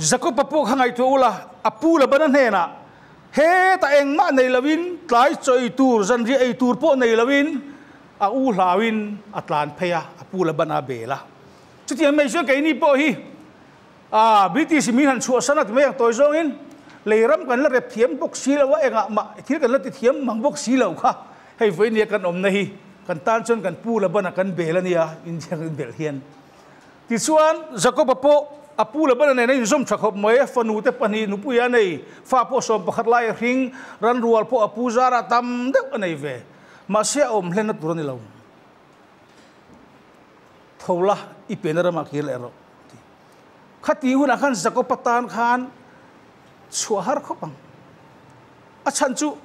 Jakob-a pawh kha ngaihtuah ula, a pu Labana hnenah, Hetah engmah nei loin, tlai chaw ei tur, zanriah ei tur pawh nei loin, a u hlauin a tlan phei a, a pu Labana a bel a. Chutiang mai chuan keini pawh hi A, British min han chhuahsan a ti mai ang tawi zawngin lei ram kan la rep thiam bawk si lo a, engah mah thil kan la ti thiam mang bawk si lo kha. Hei vawinia kan awmna hi kan tan chuan kan pu Labana kan bel a nia, India kan belh hian. Tichuan Jacob-a pawh a pu Labana nen a inzawm tha khawp mai, a fanu te pahnih nupui a nei, fa pawh 11 lai a hring, ranrual pawh a pu zarah tam deuh a nei ve. Mahse a awm hlenna tur a ni lo. Tho la, i pianna ramah kir leh rawh. Ti. Khati hunah khan Jakob-a tan khan chhuah har khawp ang. A chhan chu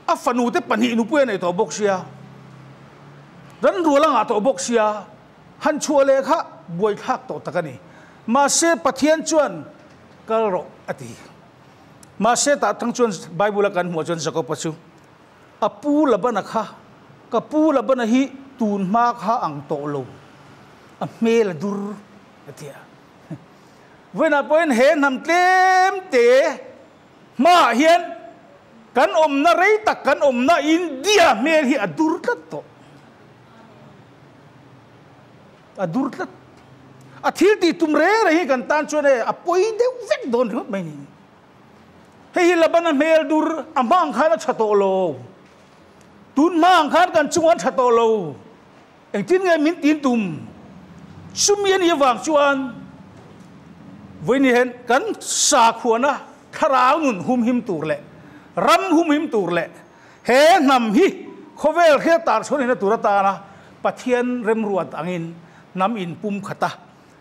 a fanu te pahnih nupui a nei tawh bawk sia, ran rual a ngah tawh bawk sia, han chhuah leh kha buaithlak tawh tak a ni. Mahse Pathian chuan kal rawh a ti. Mahse tah tang chuan Bible-a kan hmuh chuan Jakob-a chu A pu Labana kha, Ka pu Labana hi tun hma kha ang tawh lo, a hmel a dur, a ti a. Vawiinah pawhin he hnam tlem te hmaah hian kan awmna rei tak kan awmna India hmel hi a dur tlat tawh. A dur tlat. A thil tih tum reng reng hi kan tan chuan e a pawi deuh vek dawn ringawt mai ni. Hei hi Labana hmel dur a hma ang khan a tha tawh lo. Tun hma ang khan kan chungah an tha tawh lo. Engtin nge min tin tum? Chumi a nih avang chuan vawiin hian kan sakhuana thlarau nun humhim tur leh ram humhim tur leh he hnam hi khawvel hriat tar chhuan hina tur atana Pathian remruat angin hnam inpum khat a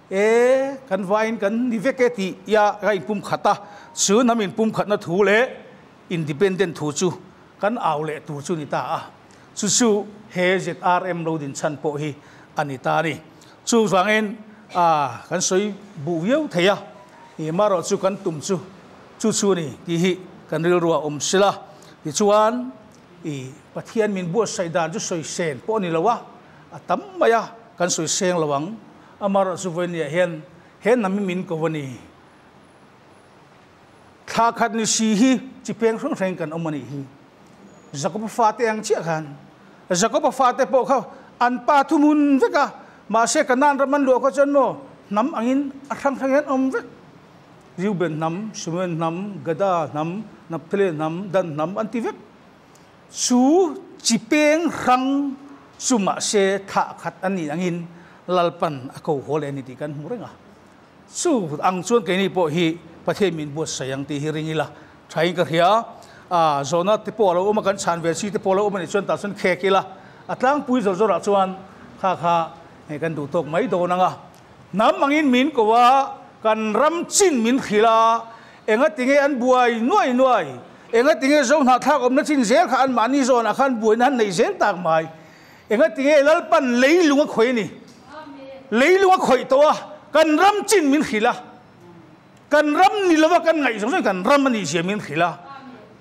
E, kan vaiin kan ni vek e tih ia ka inpum khat a, chu hnam inpum khatna thu leh independent thu chu kan au leh tur chu ni ta a. Chu chu he ZRM lo din chhan pawh hi a ni ta a ni. Chuvangin a kan sawi buh viau thei a, i marawh chu kan tum chu chu chu a ni tih hi kan rilru a awm sila. Tichuan i Pathian min buatsaih dan chu sawi sen pawh a ni lo a, a tam mai a, kan sawi seng lo ang. Amaherawh chu vawinia hian he hnam hi min ko a ni. Thla khat ni si hi chi peng hrang hrangin kan awm a nih hi. Jakob-a fate ang chiah khan Jakob-a fate pawh kha an pa thuhmun vek a, mahse Kanaan ram an luah kha chuan maw hnam angin a hrang hrangin an awm vek. Reuben hnam, Simeon hnam, Gada hnam, Naphtali hnam, Dan hnam an ti vek. Chu chi peng hrang chu mahse thah khat a nih angin Lalpan a ko haw leh a ni tih kan hmu reng a. Chu ang chuan keini pawh hi Pathian min buatsaih ang tih hi ring ila thain ka hria. A zawhna te pawh a lo awm a, kan chhan ve chi te pawh a lo awm a nih chuan tah chuan khek ila a tlangpui zawr zawrah chuan kha kha hei kan duh tawk mai dawn ang a. Hnam angin min ko a, kan ram chin min hrilh a, enga tinge an buai nuai nuai, enga tinge zo hnahthlak awmna chin zel kha anmahni zawnah khan buaina han nei zel tak mai. Enga tinge Lalpan leilung a khawih a ni? Leilung a khawih tawh a, kan ram chin min hrilh a, kan ram ni lova kan ngaih zawng zawng kan ram a nih zia min hrilh a,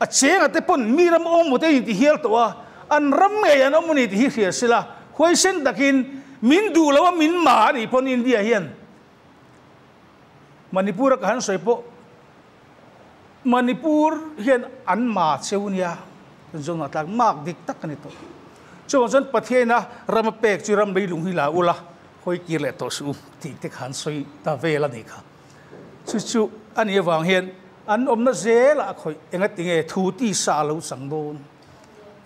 a chenga te pawn mi ram awm maw te in ti hial tawh a, an ram ngei an awm a ni tih hi hria sila, huaisen takin min duh lo a min ma a nih pawn India hian Manipur a ka han sawi pawh Manipur hian an ma cheu nia, kan zawnah tlak mak dik tak a ni tawh. Chuvang chuan Pathiaina ram a pek chu ram leilung hi la ula, hawi kir leh tawh suh u tih te kha an sawi ta vel a nih kha. Chu chu a nih avang hian an awmna zelah a khawih engati nge thu tisa a lo chang dawn?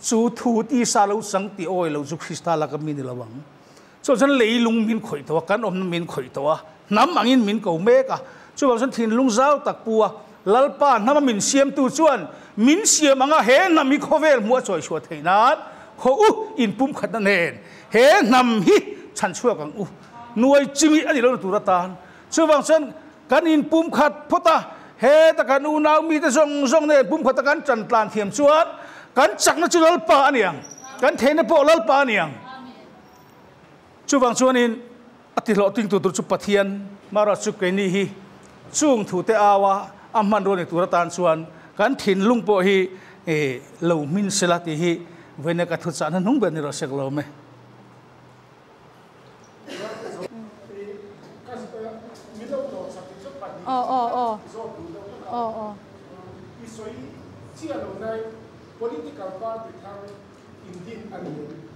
Chu thu tisa a lo chang tih awi lo chu Krista laka mi ni lo ang. Chuvang chuan leilung min khawih tawh a, kan awmna min khawih tawh a, hnam angin min ko mek a. Chuvang chuan thinlung zau tak pu a, Lalpa hnama min siamtu chuan min siam anga he hnam hi khawvel hmuh a chawi chhuah theih nan khaw u inpumkhatna nen he hnam hi chhan chhuak ang u. Nuai chimi a ni lo na tur atan. Chuvang chuan kan inpumkhat phawt a, heta kan unau mite zawng zawng nen pumkhata kan tan tlan thiam chuan kan chakna chu Lalpa a ni ang, kan theihna pawh Lalpa a ni ang. Chuvang chuanin a tihlawhtingtu tur chu Pathian Mara chu keini hi chung thute aua a hmanrua ni tur atan chuan kan thinlung pawh hi lo hmin sela tih hi vawiina ka thuchahna hnung ber ni rawh sek lo me.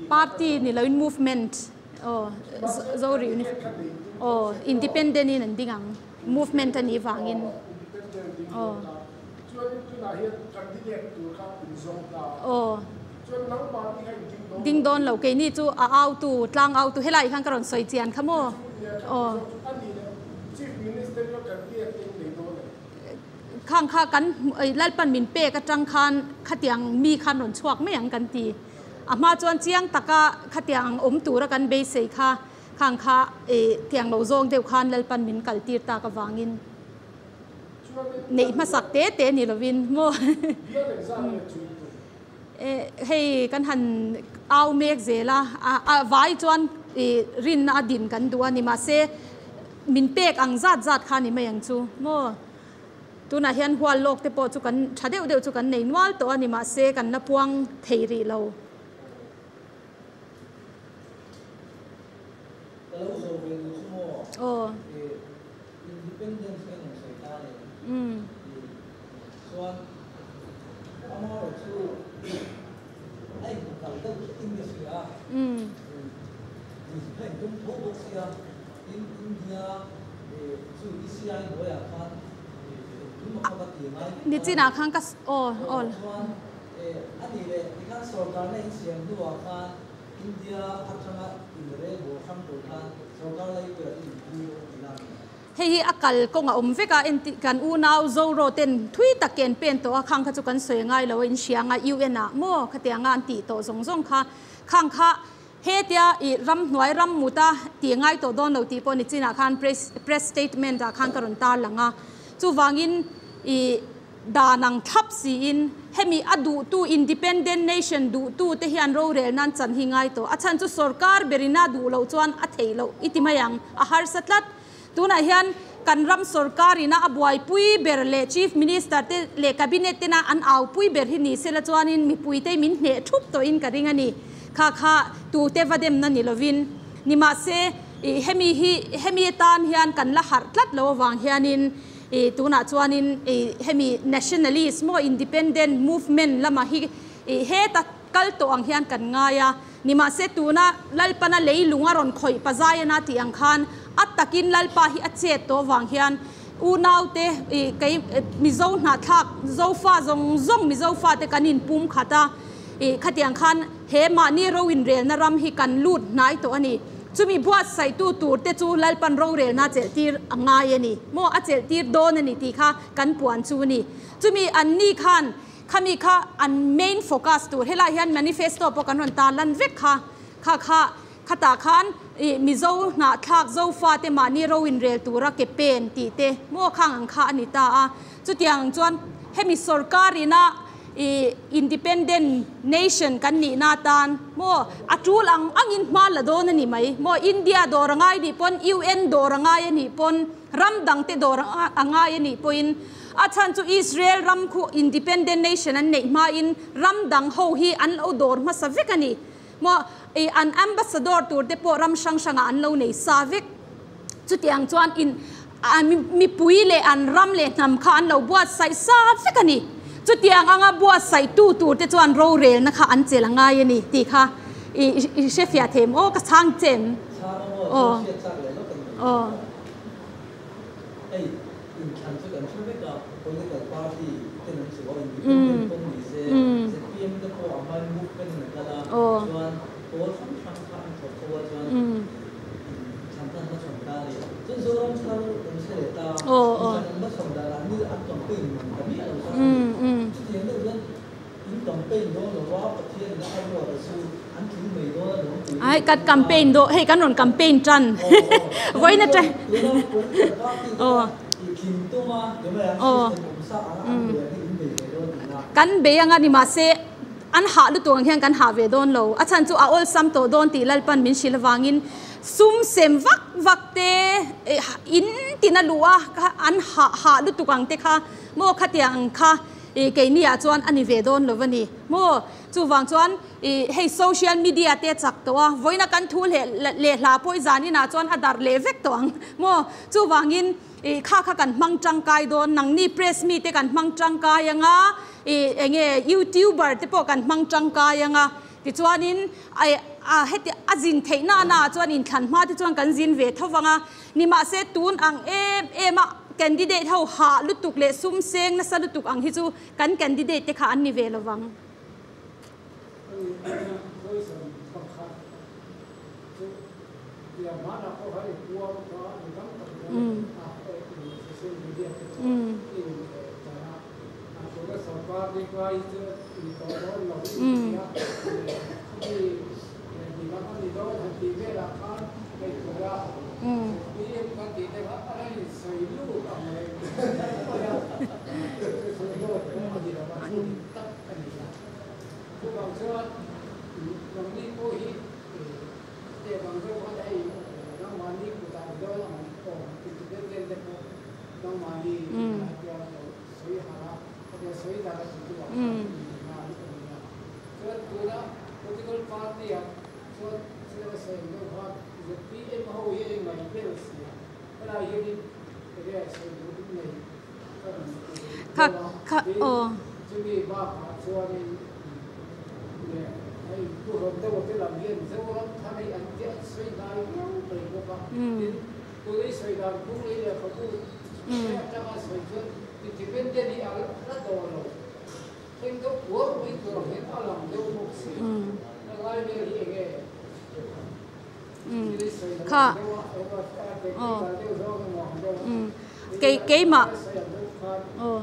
Party ni loin movement aw Zori aw independent in an ding ang movement a nih vangin aw aw ding dawn lo keini chu a autu tlang autu helai khan ka rawn sawi chian kha maw aw. Khang kha kan Lalpan min pek atang khan khatiang mi khan rawn chhuak mai ang kan ti. A hma chuan chiang taka khatiang ang awm tura kan beisei kha khang kha tiang lo zawng deuh khan Lalpan min kal tir tak avangin neih hmasak te te ni lovin maw. Hei kan han au mek zel a, a vai chuan rinna a din kan duh a ni mahse min pek ang zat zat kha ni mai ang chu maw. Tunah hian hual lawk te pawh chu kan tha deuh deuh chu kan nei nual tawh a ni mahse kan la puang thei rih lo. Ka lo zawh ve duh chu maw? Aw. Independence kan rawn sawi ta a ni. Chuan amaherawh chu a inhmuh deuh tlat in ka hria a. A intum tho bawk sia, tin India chu ECI hnuaiah khan engkim a khawp a ti ngai vek a. Nichinah khan ka aw aw. Chuan a nih leh tikhan sorkarna insiam hnuah khan India atanga inrel haw hrang tur khan sorkar laipui ah in pui dawn tih na a ni. Hei hi a kal kawng a awm vek a, enti kan unau Zoro ten thui tak ke an pen tawh a, khang kha chu kan sawi ngai lo a, in hria anga UN ah maw khatianga an tih tawh zawng zawng kha, khang kha hetia i ramhnuai ram mut a tih ngai tawh dawn lo tih pawh nichinah khan press press statement ah khan ka rawn tar lang a, chuvangin i Dan ang thlap siin hemi a duhtu independent nation duhtu te hian rorel nan chan hi ngai tawh. A chhan chu sorkar berin a duh loh chuan a theih loh i ti mai ang, a harsa tlat. Tunah hian kan ram sorkar ina a buaipui ber leh Chief Minister te leh Cabinet tena an aupui ber hi ni sela chuanin mipuite min hneh thup tawhin ka ring a ni. Kha kha tute va demna ni lovin. Nimahse hemi hi hemi atan hian kan la harh tlat lo avang hianin I tunah chuanin i hemi nationalist maw independent movement lamah hi i heta kal tawh ang hian kan ngai a, nimahse tuna Lalpana leilung a rawn khawih pazaiana tih ang khan a takin Lalpa hi a chet tawh vang hian unaute i kei Mizo hnahthlak Zofa zawng zawng Mizo fate kan inpum khat a, i khatiang khan he mahni ro inrelna ram hi kan lut hnai tawh a ni. Chumi buatsaihtu tur te chu Lalpan rorelna chelhtir a ngai a ni maw? A chelhtir dawn a ni tih kha kan puan chu a ni. Chumi an ni khan khami kha an main focus tur helai hian manifesto pawh kan rawn tarlan vek kha kha kha khatah khan ih Mizo hnahthlak Zofate mahni ro inrel tura ke pen tih te maw khang ang kha a ni ta a. Chutiang ang chuan hemi sorkar ina i independent nation kan nihna atan maw a tul ang angin hma la dawn a ni mai maw India dawr a ngai nih pawn UN dawr a ngai a nih pawn ram dangte dawr a ngai a nih pawhin a chhan chu Israel ram khu independent nation an neih hmain ram dang ho hi an lo dawr hmasa vek a ni maw i an ambassador tur te pawh ram hrang hrangah an lo nei sa vek. Chutiang chuan in mipui leh an ram leh hnam kha an lo buatsaih sa vek a ni. Chutiang anga buatsaihtu tur te chuan rorelna kha an chelh a ngai a ni tih kha i hrefiah thei em? Aw ka chhang che em? Chhang a maw? Chuan hriat chak leh lawk a ni. Aw. Hei inthlan chu kan hre vek a, political party ten an chu a, independent pawn ni se, zpm te pawh a hmain movement in a kal a, chuan pawl hrang hrang kha an thawk ho a chuan Ai kan campaign daw hei kan rawn campaign tan vawiin atang aw aw kan bei anga ni mahse An hah lutuk ang hian kan hah ve dawn lo. A chhan chu a awlsam tawh dawn tih Lalpan min hrilh avangin sum sem vak vak te in tina luh a an hah hah lutuk ang te kha maw khatiang ang kha keini ah chuan a ni ve dawn lo a ni maw. Chuvang chuan hei social media te a chak tawh a, vawiina kan thu leh leh hla pawh i zanin ah chuan a darh leh vek tawh ang maw. Chuvangin I kha kha kan hmang tangkai dawn, nangni press mite kan hmang tangkai anga, i enge youtuber te pawh kan hmang tangkai anga, tichuanin ai a heti a zin theih na na ah chuan inthlan hma te chuan kan zin ve tho vang a, nimahse tun ang em em a candidate ho hah lutuk leh sum seng nasa lutuk ang hi chu kan candidate te kha an ni ve lo vang. Kha kha aw. Kha aw kei keimah aw.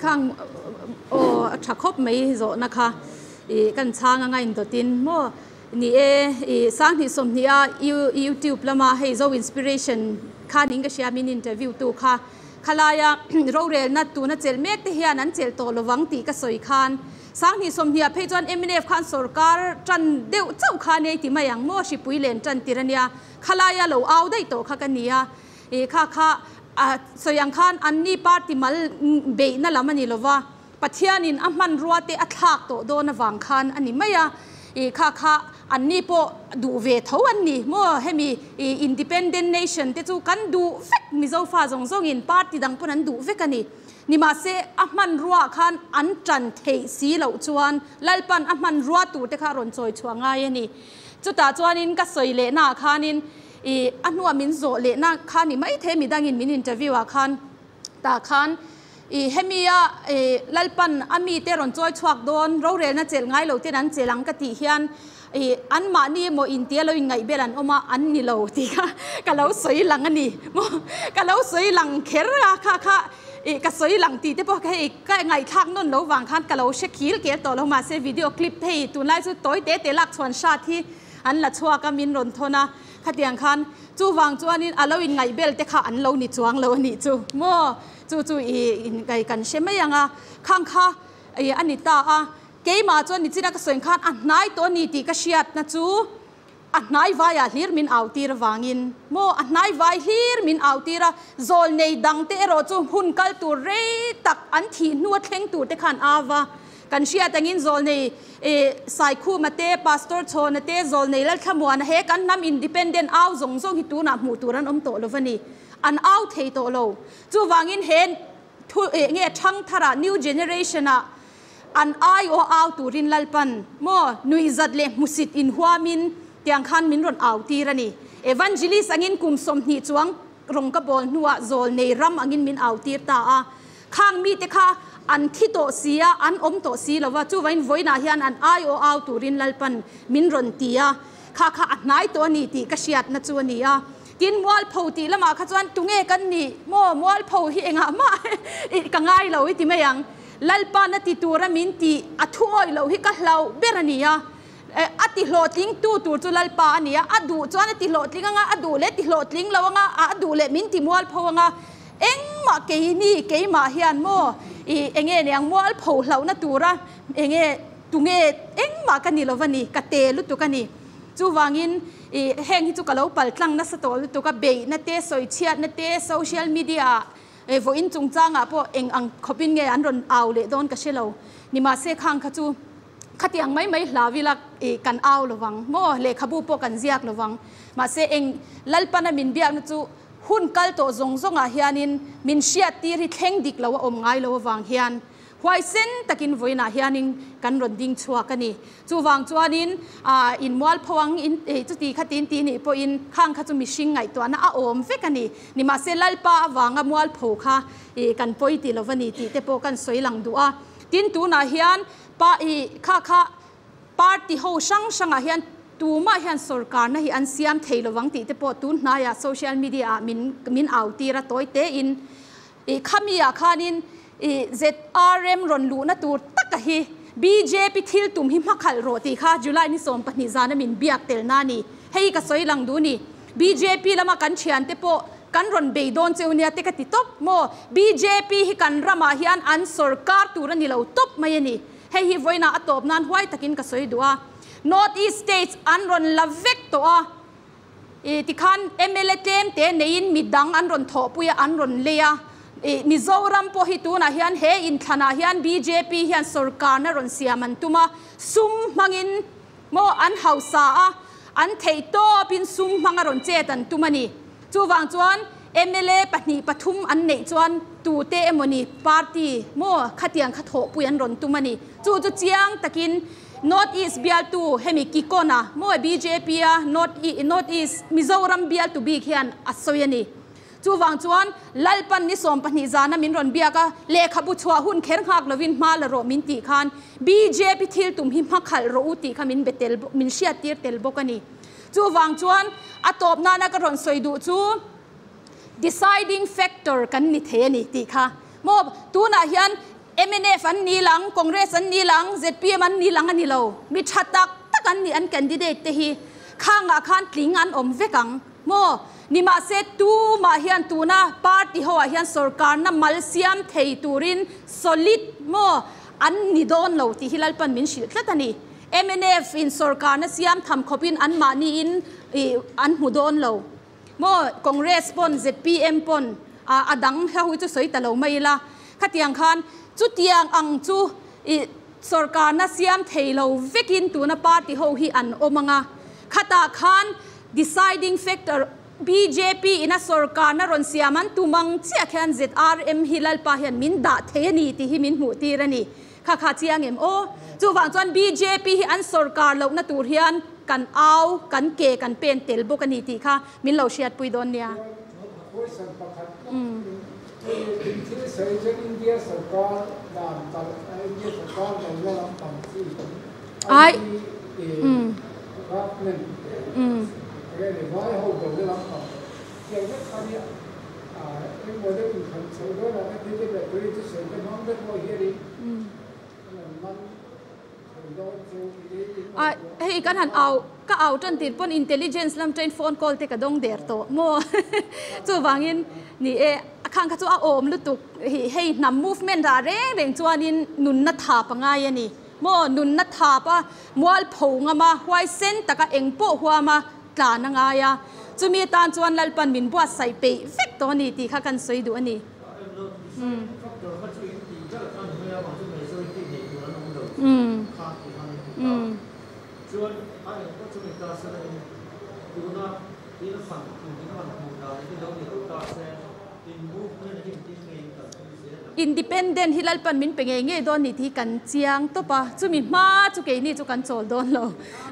Khang aw a tha khawp mai zawhna kha ih kan chhang anga indawtin maw ni e ih sanghnih sawmhnih a youtube lama hei zo inspiration kha ning ka hria min interview tu kha khalaia rorelna tuna chelh mek te hian an chelh tawh lovang tih ka sawi khan sanghnih sawmhnih ah phei chuan mnf khan sorkar tan deuh chauh kha nei ti mai ang maw hripui len tan tir ania khalaia lo au daih tawh kha ka nia ih kha kha A sawi ang khan anni party mal beihna lam a ni lova, Pathianin a hmanrua te a thlak tawh dawn avang khan a ni mai a, i kha kha anni pawh duh ve tho an ni maw? Hemi i independent nation te chu kan duh vek Mizo fa zawng zawngin party dang pawn an duh vek a ni. Nimahse, a hmanruaah khan an ṭan theih si loh chuan Lalpan a hmanrua turte kha a rawn chawi chhuah ngai a ni. Chutah chuanin ka sawi lehnaah khanin i a hnua min zawh lehna kha ni maithei midangin min interview ah khan tah khan i hemia i Lalpan a mite rawn chawi chhuak dawn rorelna chelh ngai lo ten an chelh ang ka tih hian i anmahni emaw intia lo inngaih bel an awm a an ni lo tih kha ka lo sawi lang a ni maw ka lo sawi lang kher a kha kha i ka sawi lang tih te pawh hei ka ngaihthlak nawn lo vang khan ka lo hre khil kel tawh lo mahse video clip hei tunlai chu tawi te te lak chhuan hrat hi an la chhuak a min rawn thawn a khatiang khan chuvang chuanin a lo inngaih bel te kha an lo ni chuang lo a nih chu maw chu chu i in kan hre mai ang a khang kha i a ni ta a. Keimah chuan nichina ka sawi khan a hnai tawh a ni tih ka hriatna chu a hnai vaiah hlir min au tir avangin maw a hnai vai hlir min au tir a, zawl nei dangte erawh chu hun kal tur rei tak an thih hnua thleng tur te khan a va kan hriat angin zawl nei Saikhuma te, Pastor Chhawna te, zawl nei Lalthlamuana he kan hnam independent au zawng zawng hi tunah hmuh tur an awm tawh lo va ni, an au thei tawh lo. Chuvangin he thu nge thangthara new generation ah An ai aw au turin Lalpan maw nuihzat leh hmusit inhuamin tiang khan min rawn au tir a ni. Evangelist angin kum 20 chuang rawng ka bawl hnuah zawl nei ram angin min au tir ta a. Khang mite kha an thi tawh si a, an awm tawh si lo va, chuvain vawiinah hian an ai aw au turin Lalpan min rawn ti a. Kha kha a hnai tawh a ni tih ka hriatna chu a ni a. Tin, mualpho tih lamah kha chuan tunge kan nih maw mualpho hi engah mah ka ngai lo i ti mai ang. Lalpa na ti tura min tih a thu awih loh hi ka hlauh ber a ni a, a ti hlawhtling tu tur chu Lalpa a ni a, a duh chuan a ti hlawhtling anga, a duh leh ti hlawhtling lo anga, a duh leh min ti mualpho anga, engmah keini keimah hian maw i enge niang mualpho hlauhna tura enge tunge engmah ka ni lova ni, ka te lutuk a ni. Chuvangin i heng hi chu ka lo paltlang nasa tawh lutuk a, beihna te, sawichhiatna te, social media ah E vawiin chungchangah pawh eng ang khawpin nge an rawn au leh dawn ka hre lo. Nimahse khang kha chu khatiang mai mai hlau ila i kan au lovang maw? Lehkhabu pawh kan ziak lovang. Mahse eng Lalpana min biakna chu hun kal tawh zawng zawngah hianin min hriattir hi thleng dik lo a awm ngai lo avang hian Huaisen takin vawiinah hianin kan rawn ding chhuak a ni. Chuvang chuanin in mualpho ang in chuti kha tin ti nih pawhin khang kha chu mihring ngaihtuahna a awm vek a ni. Nimahse Lalpa avanga mualpho kha kan pawi ti lo va ni tih te pawh kan sawi lang duh a. Tin tunah hian pa kha kha party ho hrang hrangah hian tumah hian sorkarna hi an siam thei lovang tih te pawh tun hnaiah social media ah min min au tir a tawi tein. I khami ah khanin i ZRM rawn luhna tur taka hi bjp thil tum hi hmakhalh rawh tih kha July ni 12 zana min biak tel na ni. Hei ka sawi lang duh ni. Bjp lama kan thian te pawh kan rawn bei dawn cheu nia te ka ti tawp maw. Bjp hi kan ramah hian an sorkar tur a ni lo tawp mai a ni. Hei hi vawiinah a tawp nan huai takin ka sawi duh a. North East States an rawn la vek tawh a. I tikhan mla tlem te neiin midang an rawn thawhpui a, an rawn lei a. I Mizoram pawh hi tunah hian he inthlanah hian bjp hian sorkarna rawn siam an tum a, sum hmangin maw an hausa a, an theih tawpin sum hmanga rawn chet an tum a ni. Chuvang chuan mla pahnih pathum an neih chuan tute emawni party maw khatiang kha thawhpui an rawn tum a ni. Chu chu chiang takin North East bialtu hemi Kikona maw bjp a North North East Mizoram bialtu bik hian a sawi a ni. Chuvang chuan Lalpan ni 12 zana min rawn biak a, lehkhabu chhuah hun kher nghak lovin hma la rawh min tih khan bjp thil tum hi hma khalh rawh u tih kha min be tel min hriat tir tel bawk a ni. Chuvang chuan a tawp nana ka rawn sawi duh chu deciding factor kan ni thei a ni tih kha maw tunah hian Mnf an ni lang, Congress an ni lang, zpm an ni lang a ni lo. Mi tha tak tak an ni an candidate te hi. Khangah khan tling an awm vek ang maw? Nimahse tumah hian tuna party ho ah hian sorkarna mal siam thei turin solid maw an ni dawn lo tih hi Lalpan min hrilh tlat a ni. Mnf in sorkarna siam tham khawpin anmahni in an hmu dawn lo. Maw Congress pawn zpm pawn a dang hla hui chu sawi ta lo mai ila khatiang khan chutiang ang chu i sorkarna siam thei lo vekin tuna party ho hi an awm anga khatah khan deciding factor Bjp ina sorkarna rawn siam an tum ang chiah khian ZRM hi Lalpa hian min dah thei a ni tih hi min hmuh tir a ni. Kha kha chiang em aw. Chuvang chuan bjp hi an sorkar lohna tur hian kan au, kan ke kan pen tel bawk a ni tih kha min lo hriatpui dawn nia. Ai. A hei kan han au ka au tan tir pawn intelligence lam train phone call te ka dawng der tawh maw chuvangin ni e a khang kha chu a awm lutuk hi hei hnam movement ah reng reng chuanin nunna thap a ngai a ni maw nunna thap a mualpho ngam a huaisen taka eng pawh huam a tlan a ngai a chumi atan chuan Lalpan min buatsaih peih vek tawh a ni tih kha kan sawi duh a ni. Independent hi Lalpan min pe ngei ngei dawn ni tih hi kan chiang tawp a, chumi hma chu keini chu kan chawl dawn lo.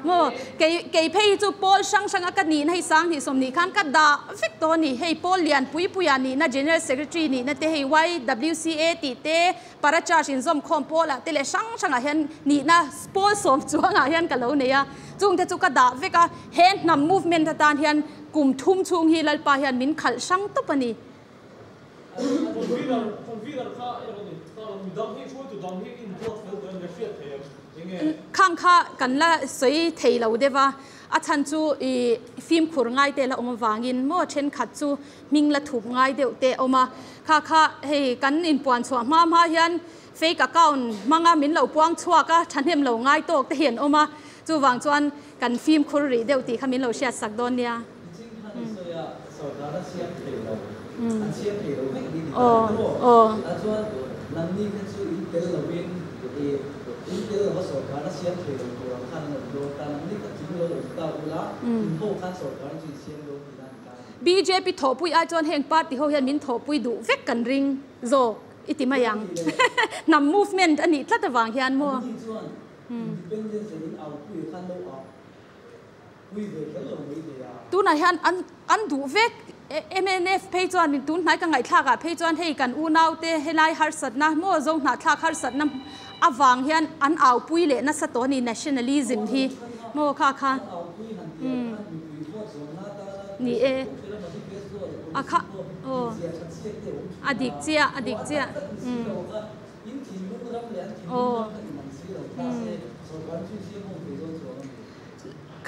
Maw, kei kei phei hi chu pawl hrang hranga ka nihna hi Sanghnih sawmnih khan ka dah vek tawh a ni. Hei pawl lian pui puia nihna, General Secretary nihna te hei YWCA tih te, Parachurch inzawmkhawm pawlah te leh hrang hrangah hian nihna pawl sawm chuangah hian ka lo nei a. Chungte chu ka dah vek a, he hnam movement atan hian kum thum chhung hi Lalpa hian min khalh hrang tawp a ni. Khang kha kan la sawi thei lo deuh a, a chhan chu i fimkhur ngai te la awm avangin maw thenkhat chu hming la thup ngai deuh te a awm a, kha kha hei kan inpuan chhuah hma hma hian fake account hmanga min lo puang chhuak a, thahnem lo ngai tawk te hi an awm a, chuvang chuan kan fimkhur rih deuh tih kha min lo hriat sak dawn nia. Bjp thawhpui ai chuan heng party ho hian min thawhpui duh vek kan ring zawk i ti mai ang. Hnam movement a nih tlat avang hian maw. Tunah hian an an duh vek mnf phei chuan min tun hnai ka ngaihthlak ah phei chuan hei kan unaute helai harsatna maw zo hnahthlak harsatna avang hian an aupui leh nasa tawh a ni nationalism hi maw kha kha umm ni e a kha aw a dik chiah a dik chiah umm aw umm.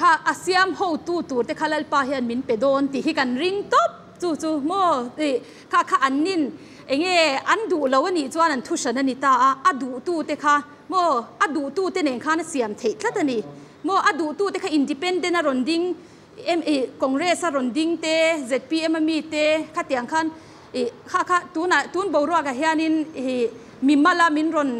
Kha a siam hotu tur te kha Lalpa hian min pe dawn tih hi kan ring tawp chu chu maw tih kha kha an nin enge an duh lo a nih chuan an thu hran a ni ta a, a duh tu te kha maw a duh tu te nen khan a siam theih tlat a ni maw a duh tu te kha independent a rawn ding em ih Congress a rawn ding te zpm a mi te khatiang khan Ih, kha kha tunah tun boruakah hianin ih mimal a min rawn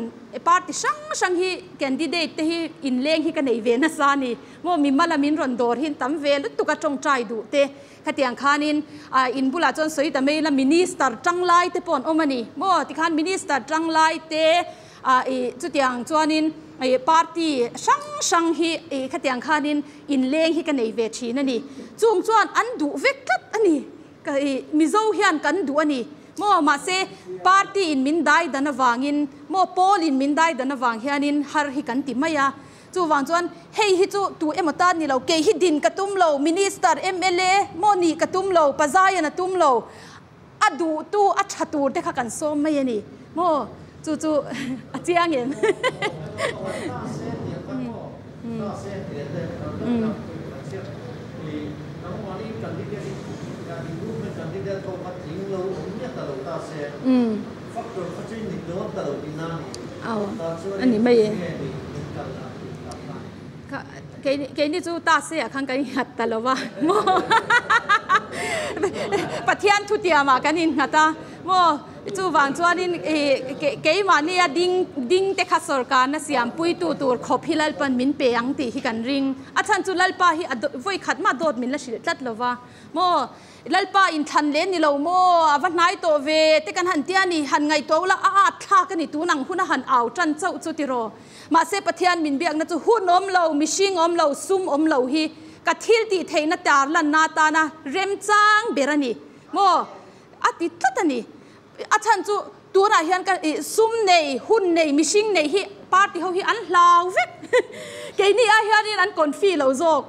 party hrang hrang hi candidate te hi inleng hi ka nei ve nasa a ni. Maw mimal a min rawn dawr hi tam ve lutuk a tawngtai duh te khatiang khanin ah in bulah chuan sawi ta mai ila minister tanglai te pawh an awm a ni. Maw tikhan minister tanglai te ah ih chutiang chuanin ih party hrang hrang hi ih khatiang khanin inleng hi ka nei ve thin a ni. Chung chuan an duh vek tlat a ni. Ka i Mizo hian kan duh a ni maw? Mahse party in min dai dan avangin maw pawl in min dai dan avang hianin har hi kan ti mai a. Chuvang chuan hei hi chu tu emaw tan ni lo, kei hi din ka tum lo, minister, mla maw nih ka tum lo, pazaian a tum lo, a duhtu a tha tur te kha kan sawm mai a ni maw? Chu chu a chiang em? A ni mai e. Keini chu ta se ah khan kan innghat ta lo va maw? Pathian thutiamah kan innghat a maw? Chuvang chuanin keimahnia ding ding te kha sorkarna siampuitu tur khawp hi Lalpan min pe ang tih hi kan ring. A chhan chu Lalpa hi a vawi khat mah dawt min la hrilh tlat lo va. Maw Lalpa inthlan leh ni lo maw a va hnai tawh ve te kan han tia ni, han ngaihtuah ula a at thlak a ni tun ang hun a han au tan chauh chu tiraw. Mahse Pathian min biakna chu hun awm lo, mihring awm lo, sum awm lo hi ka thil tih theihna tarlanna atana remchang ber a ni. Maw A ti tlat a ni. A chhan chu tunah hian ka sum nei, hun nei, mihring nei hi party ho hi an hlau vek. Keini ah hianin an confi lo zawk.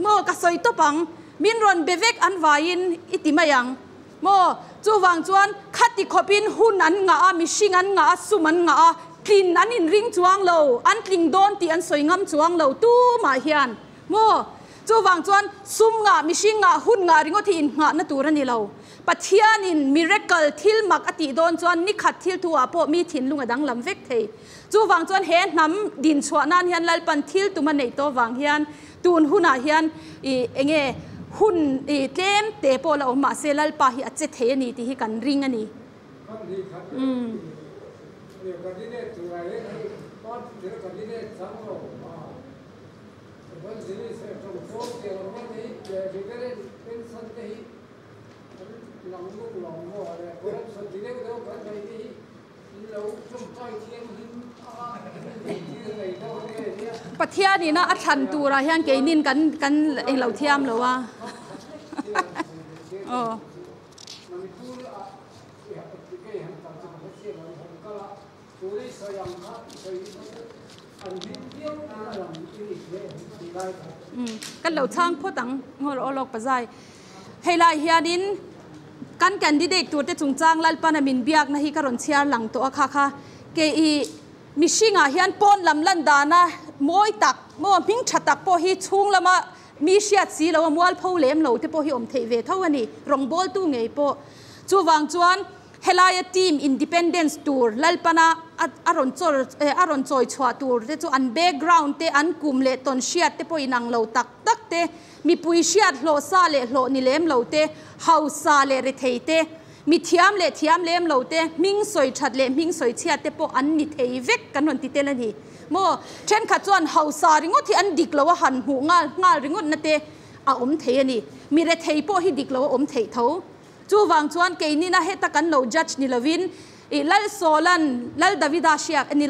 Maw ka sawi tawp ang. Min rawn be vek an vaiin i ti mai ang. Maw chuvang chuan khati khawpin hun an ngah a, mihring an ngah a, sum an ngah a, tlin an inring chuang lo, an tling dawn tih an sawi ngam chuang lo tumah hian. Maw? Chuvang chuan sum ngah, mihring ngah, hun ngah ringawt hi innghahna tur a ni lo. Pathianin miracle, thil mak a tih dawn chuan nikhat thil thu ah pawh mi thinlung a danglam vek thei. Chuvang chuan he hnam dinchhuah nan hian Lalpan thil tum a neih tawh vang hian tun hunah hian ih enge hun ih tlem te pawh la awm mahse Lalpa hi a che thei a ni tih hi kan ring a ni. Umm. Pathian ina a thlan turah hian keinin kan kan englo thiam lo a. Aw. Kan lo chhang phawt ang ngaw rawh aw lawk pazai. Hei lai hianin kan candidate tur te chungchang Lalpana min biakna hi ka rawn chhiar lang tawh a kha kha ke i mihringah hian pawn lam lan dana mawi tak maw hming tha tak pawh hi chhung lama mi hriat si lo a mualpho lem lo te pawh hi awm theih ve tho a ni rawngbawltu ngei pawh chuvang chuan Helaia team independence tur Lalpana a rawn chawr a rawn chawi chhuah tur te chu an background te, an kum leh tawn hriat te pawh inang lo tak tak te, mipui hriat hlawh sa leh hlawh ni lem lo te, hausa leh rethei te, mi thiam leh thiam lem lo te, hming sawi that leh hming sawi chhiat te pawh an ni thei vek kan rawn ti tel a ni. Maw? Thenkhat chuan hausa ringawt hi an dik lo a han hmuh nghal nghal ringawt na te a awm thei a ni. Mi rethei pawh hi dik lo a awm theih tho. Chuvang chuan keinina heta kan lo judge ni lovin i Lal Sawlan, Lal Davida hriak ni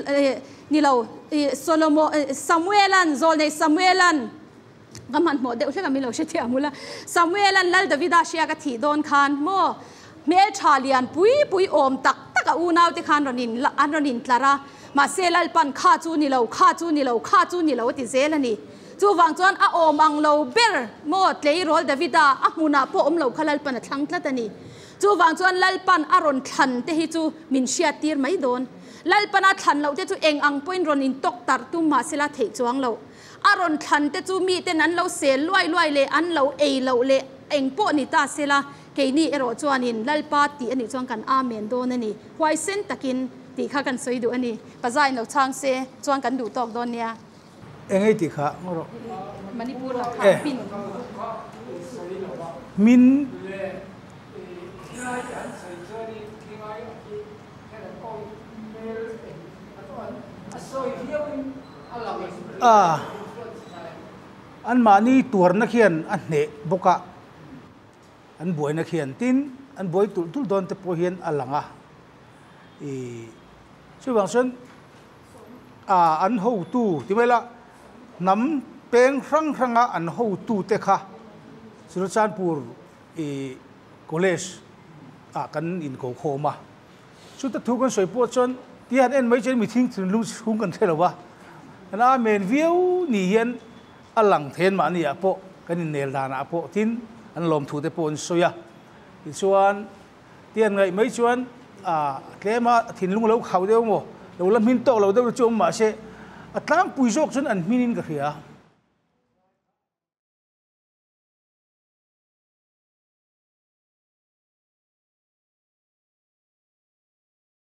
ni lo i Solomo Samuelan, Zawlnei Samuelan, ka hmanhmawh deuh hlek a min lo hrethiam ula, Samuelan Lal Davida hriak a thih dawn khan maw hmeltha lian pui pui awm tak tak a unaute khan rawn in an rawn intlar a, mahse Lalpan kha chu ni lo, kha chu ni lo, kha chu ni lo a ti zel a ni. Chuvang chuan a awm ang lo ber maw tleirawl Davida a hmunah pawh awm lo kha Lalpan a thlang tlat a ni. Chuvang chuan Lalpan a rawn thlan te hi chu min hriattir mai dawn. Lalpan a thlan loh te chu eng ang pawhin rawn intawk tarh tum mah sela theih chuang loh. A rawn thlan te chu miten an lo sel luai luai leh an lo ei loh leh eng pawh ni ta sela keini erawh chuanin Lalpa tih a nih chuan kan Amen dawn a ni. Huaisen takin tih kha kan sawi duh a ni. Pazain lo chhang se chuan kan duh tawk dawn nia. Engei tih kha ngaw rawh. E. Min. A. Anmahni tuarna khian a hneh bawk a, an buaina khian tin an buai tulh tulh dawn te pawh hian a lang a. I chuvang chuan. A an hotu ti mai la, hnam peng hrang hranga an hotute kha Churachandpur i college ah kan inko khawm a. Chuta thu kan sawi pawh chuan ti han en mai chuan mi thing thinlung chhung kan hre lo va, kan amen viau ni hian a lang then mahni ah pawh kan innel danah pawh tin an lawmthu te pawh an sawi a. Tichuan Ti an ngaih mai chuan a tlema thinlung lo khauh deuh maw, lo la hmin tawk lo deuh chu awm mahse a tlangpui zawk chuan an hminin ka hria.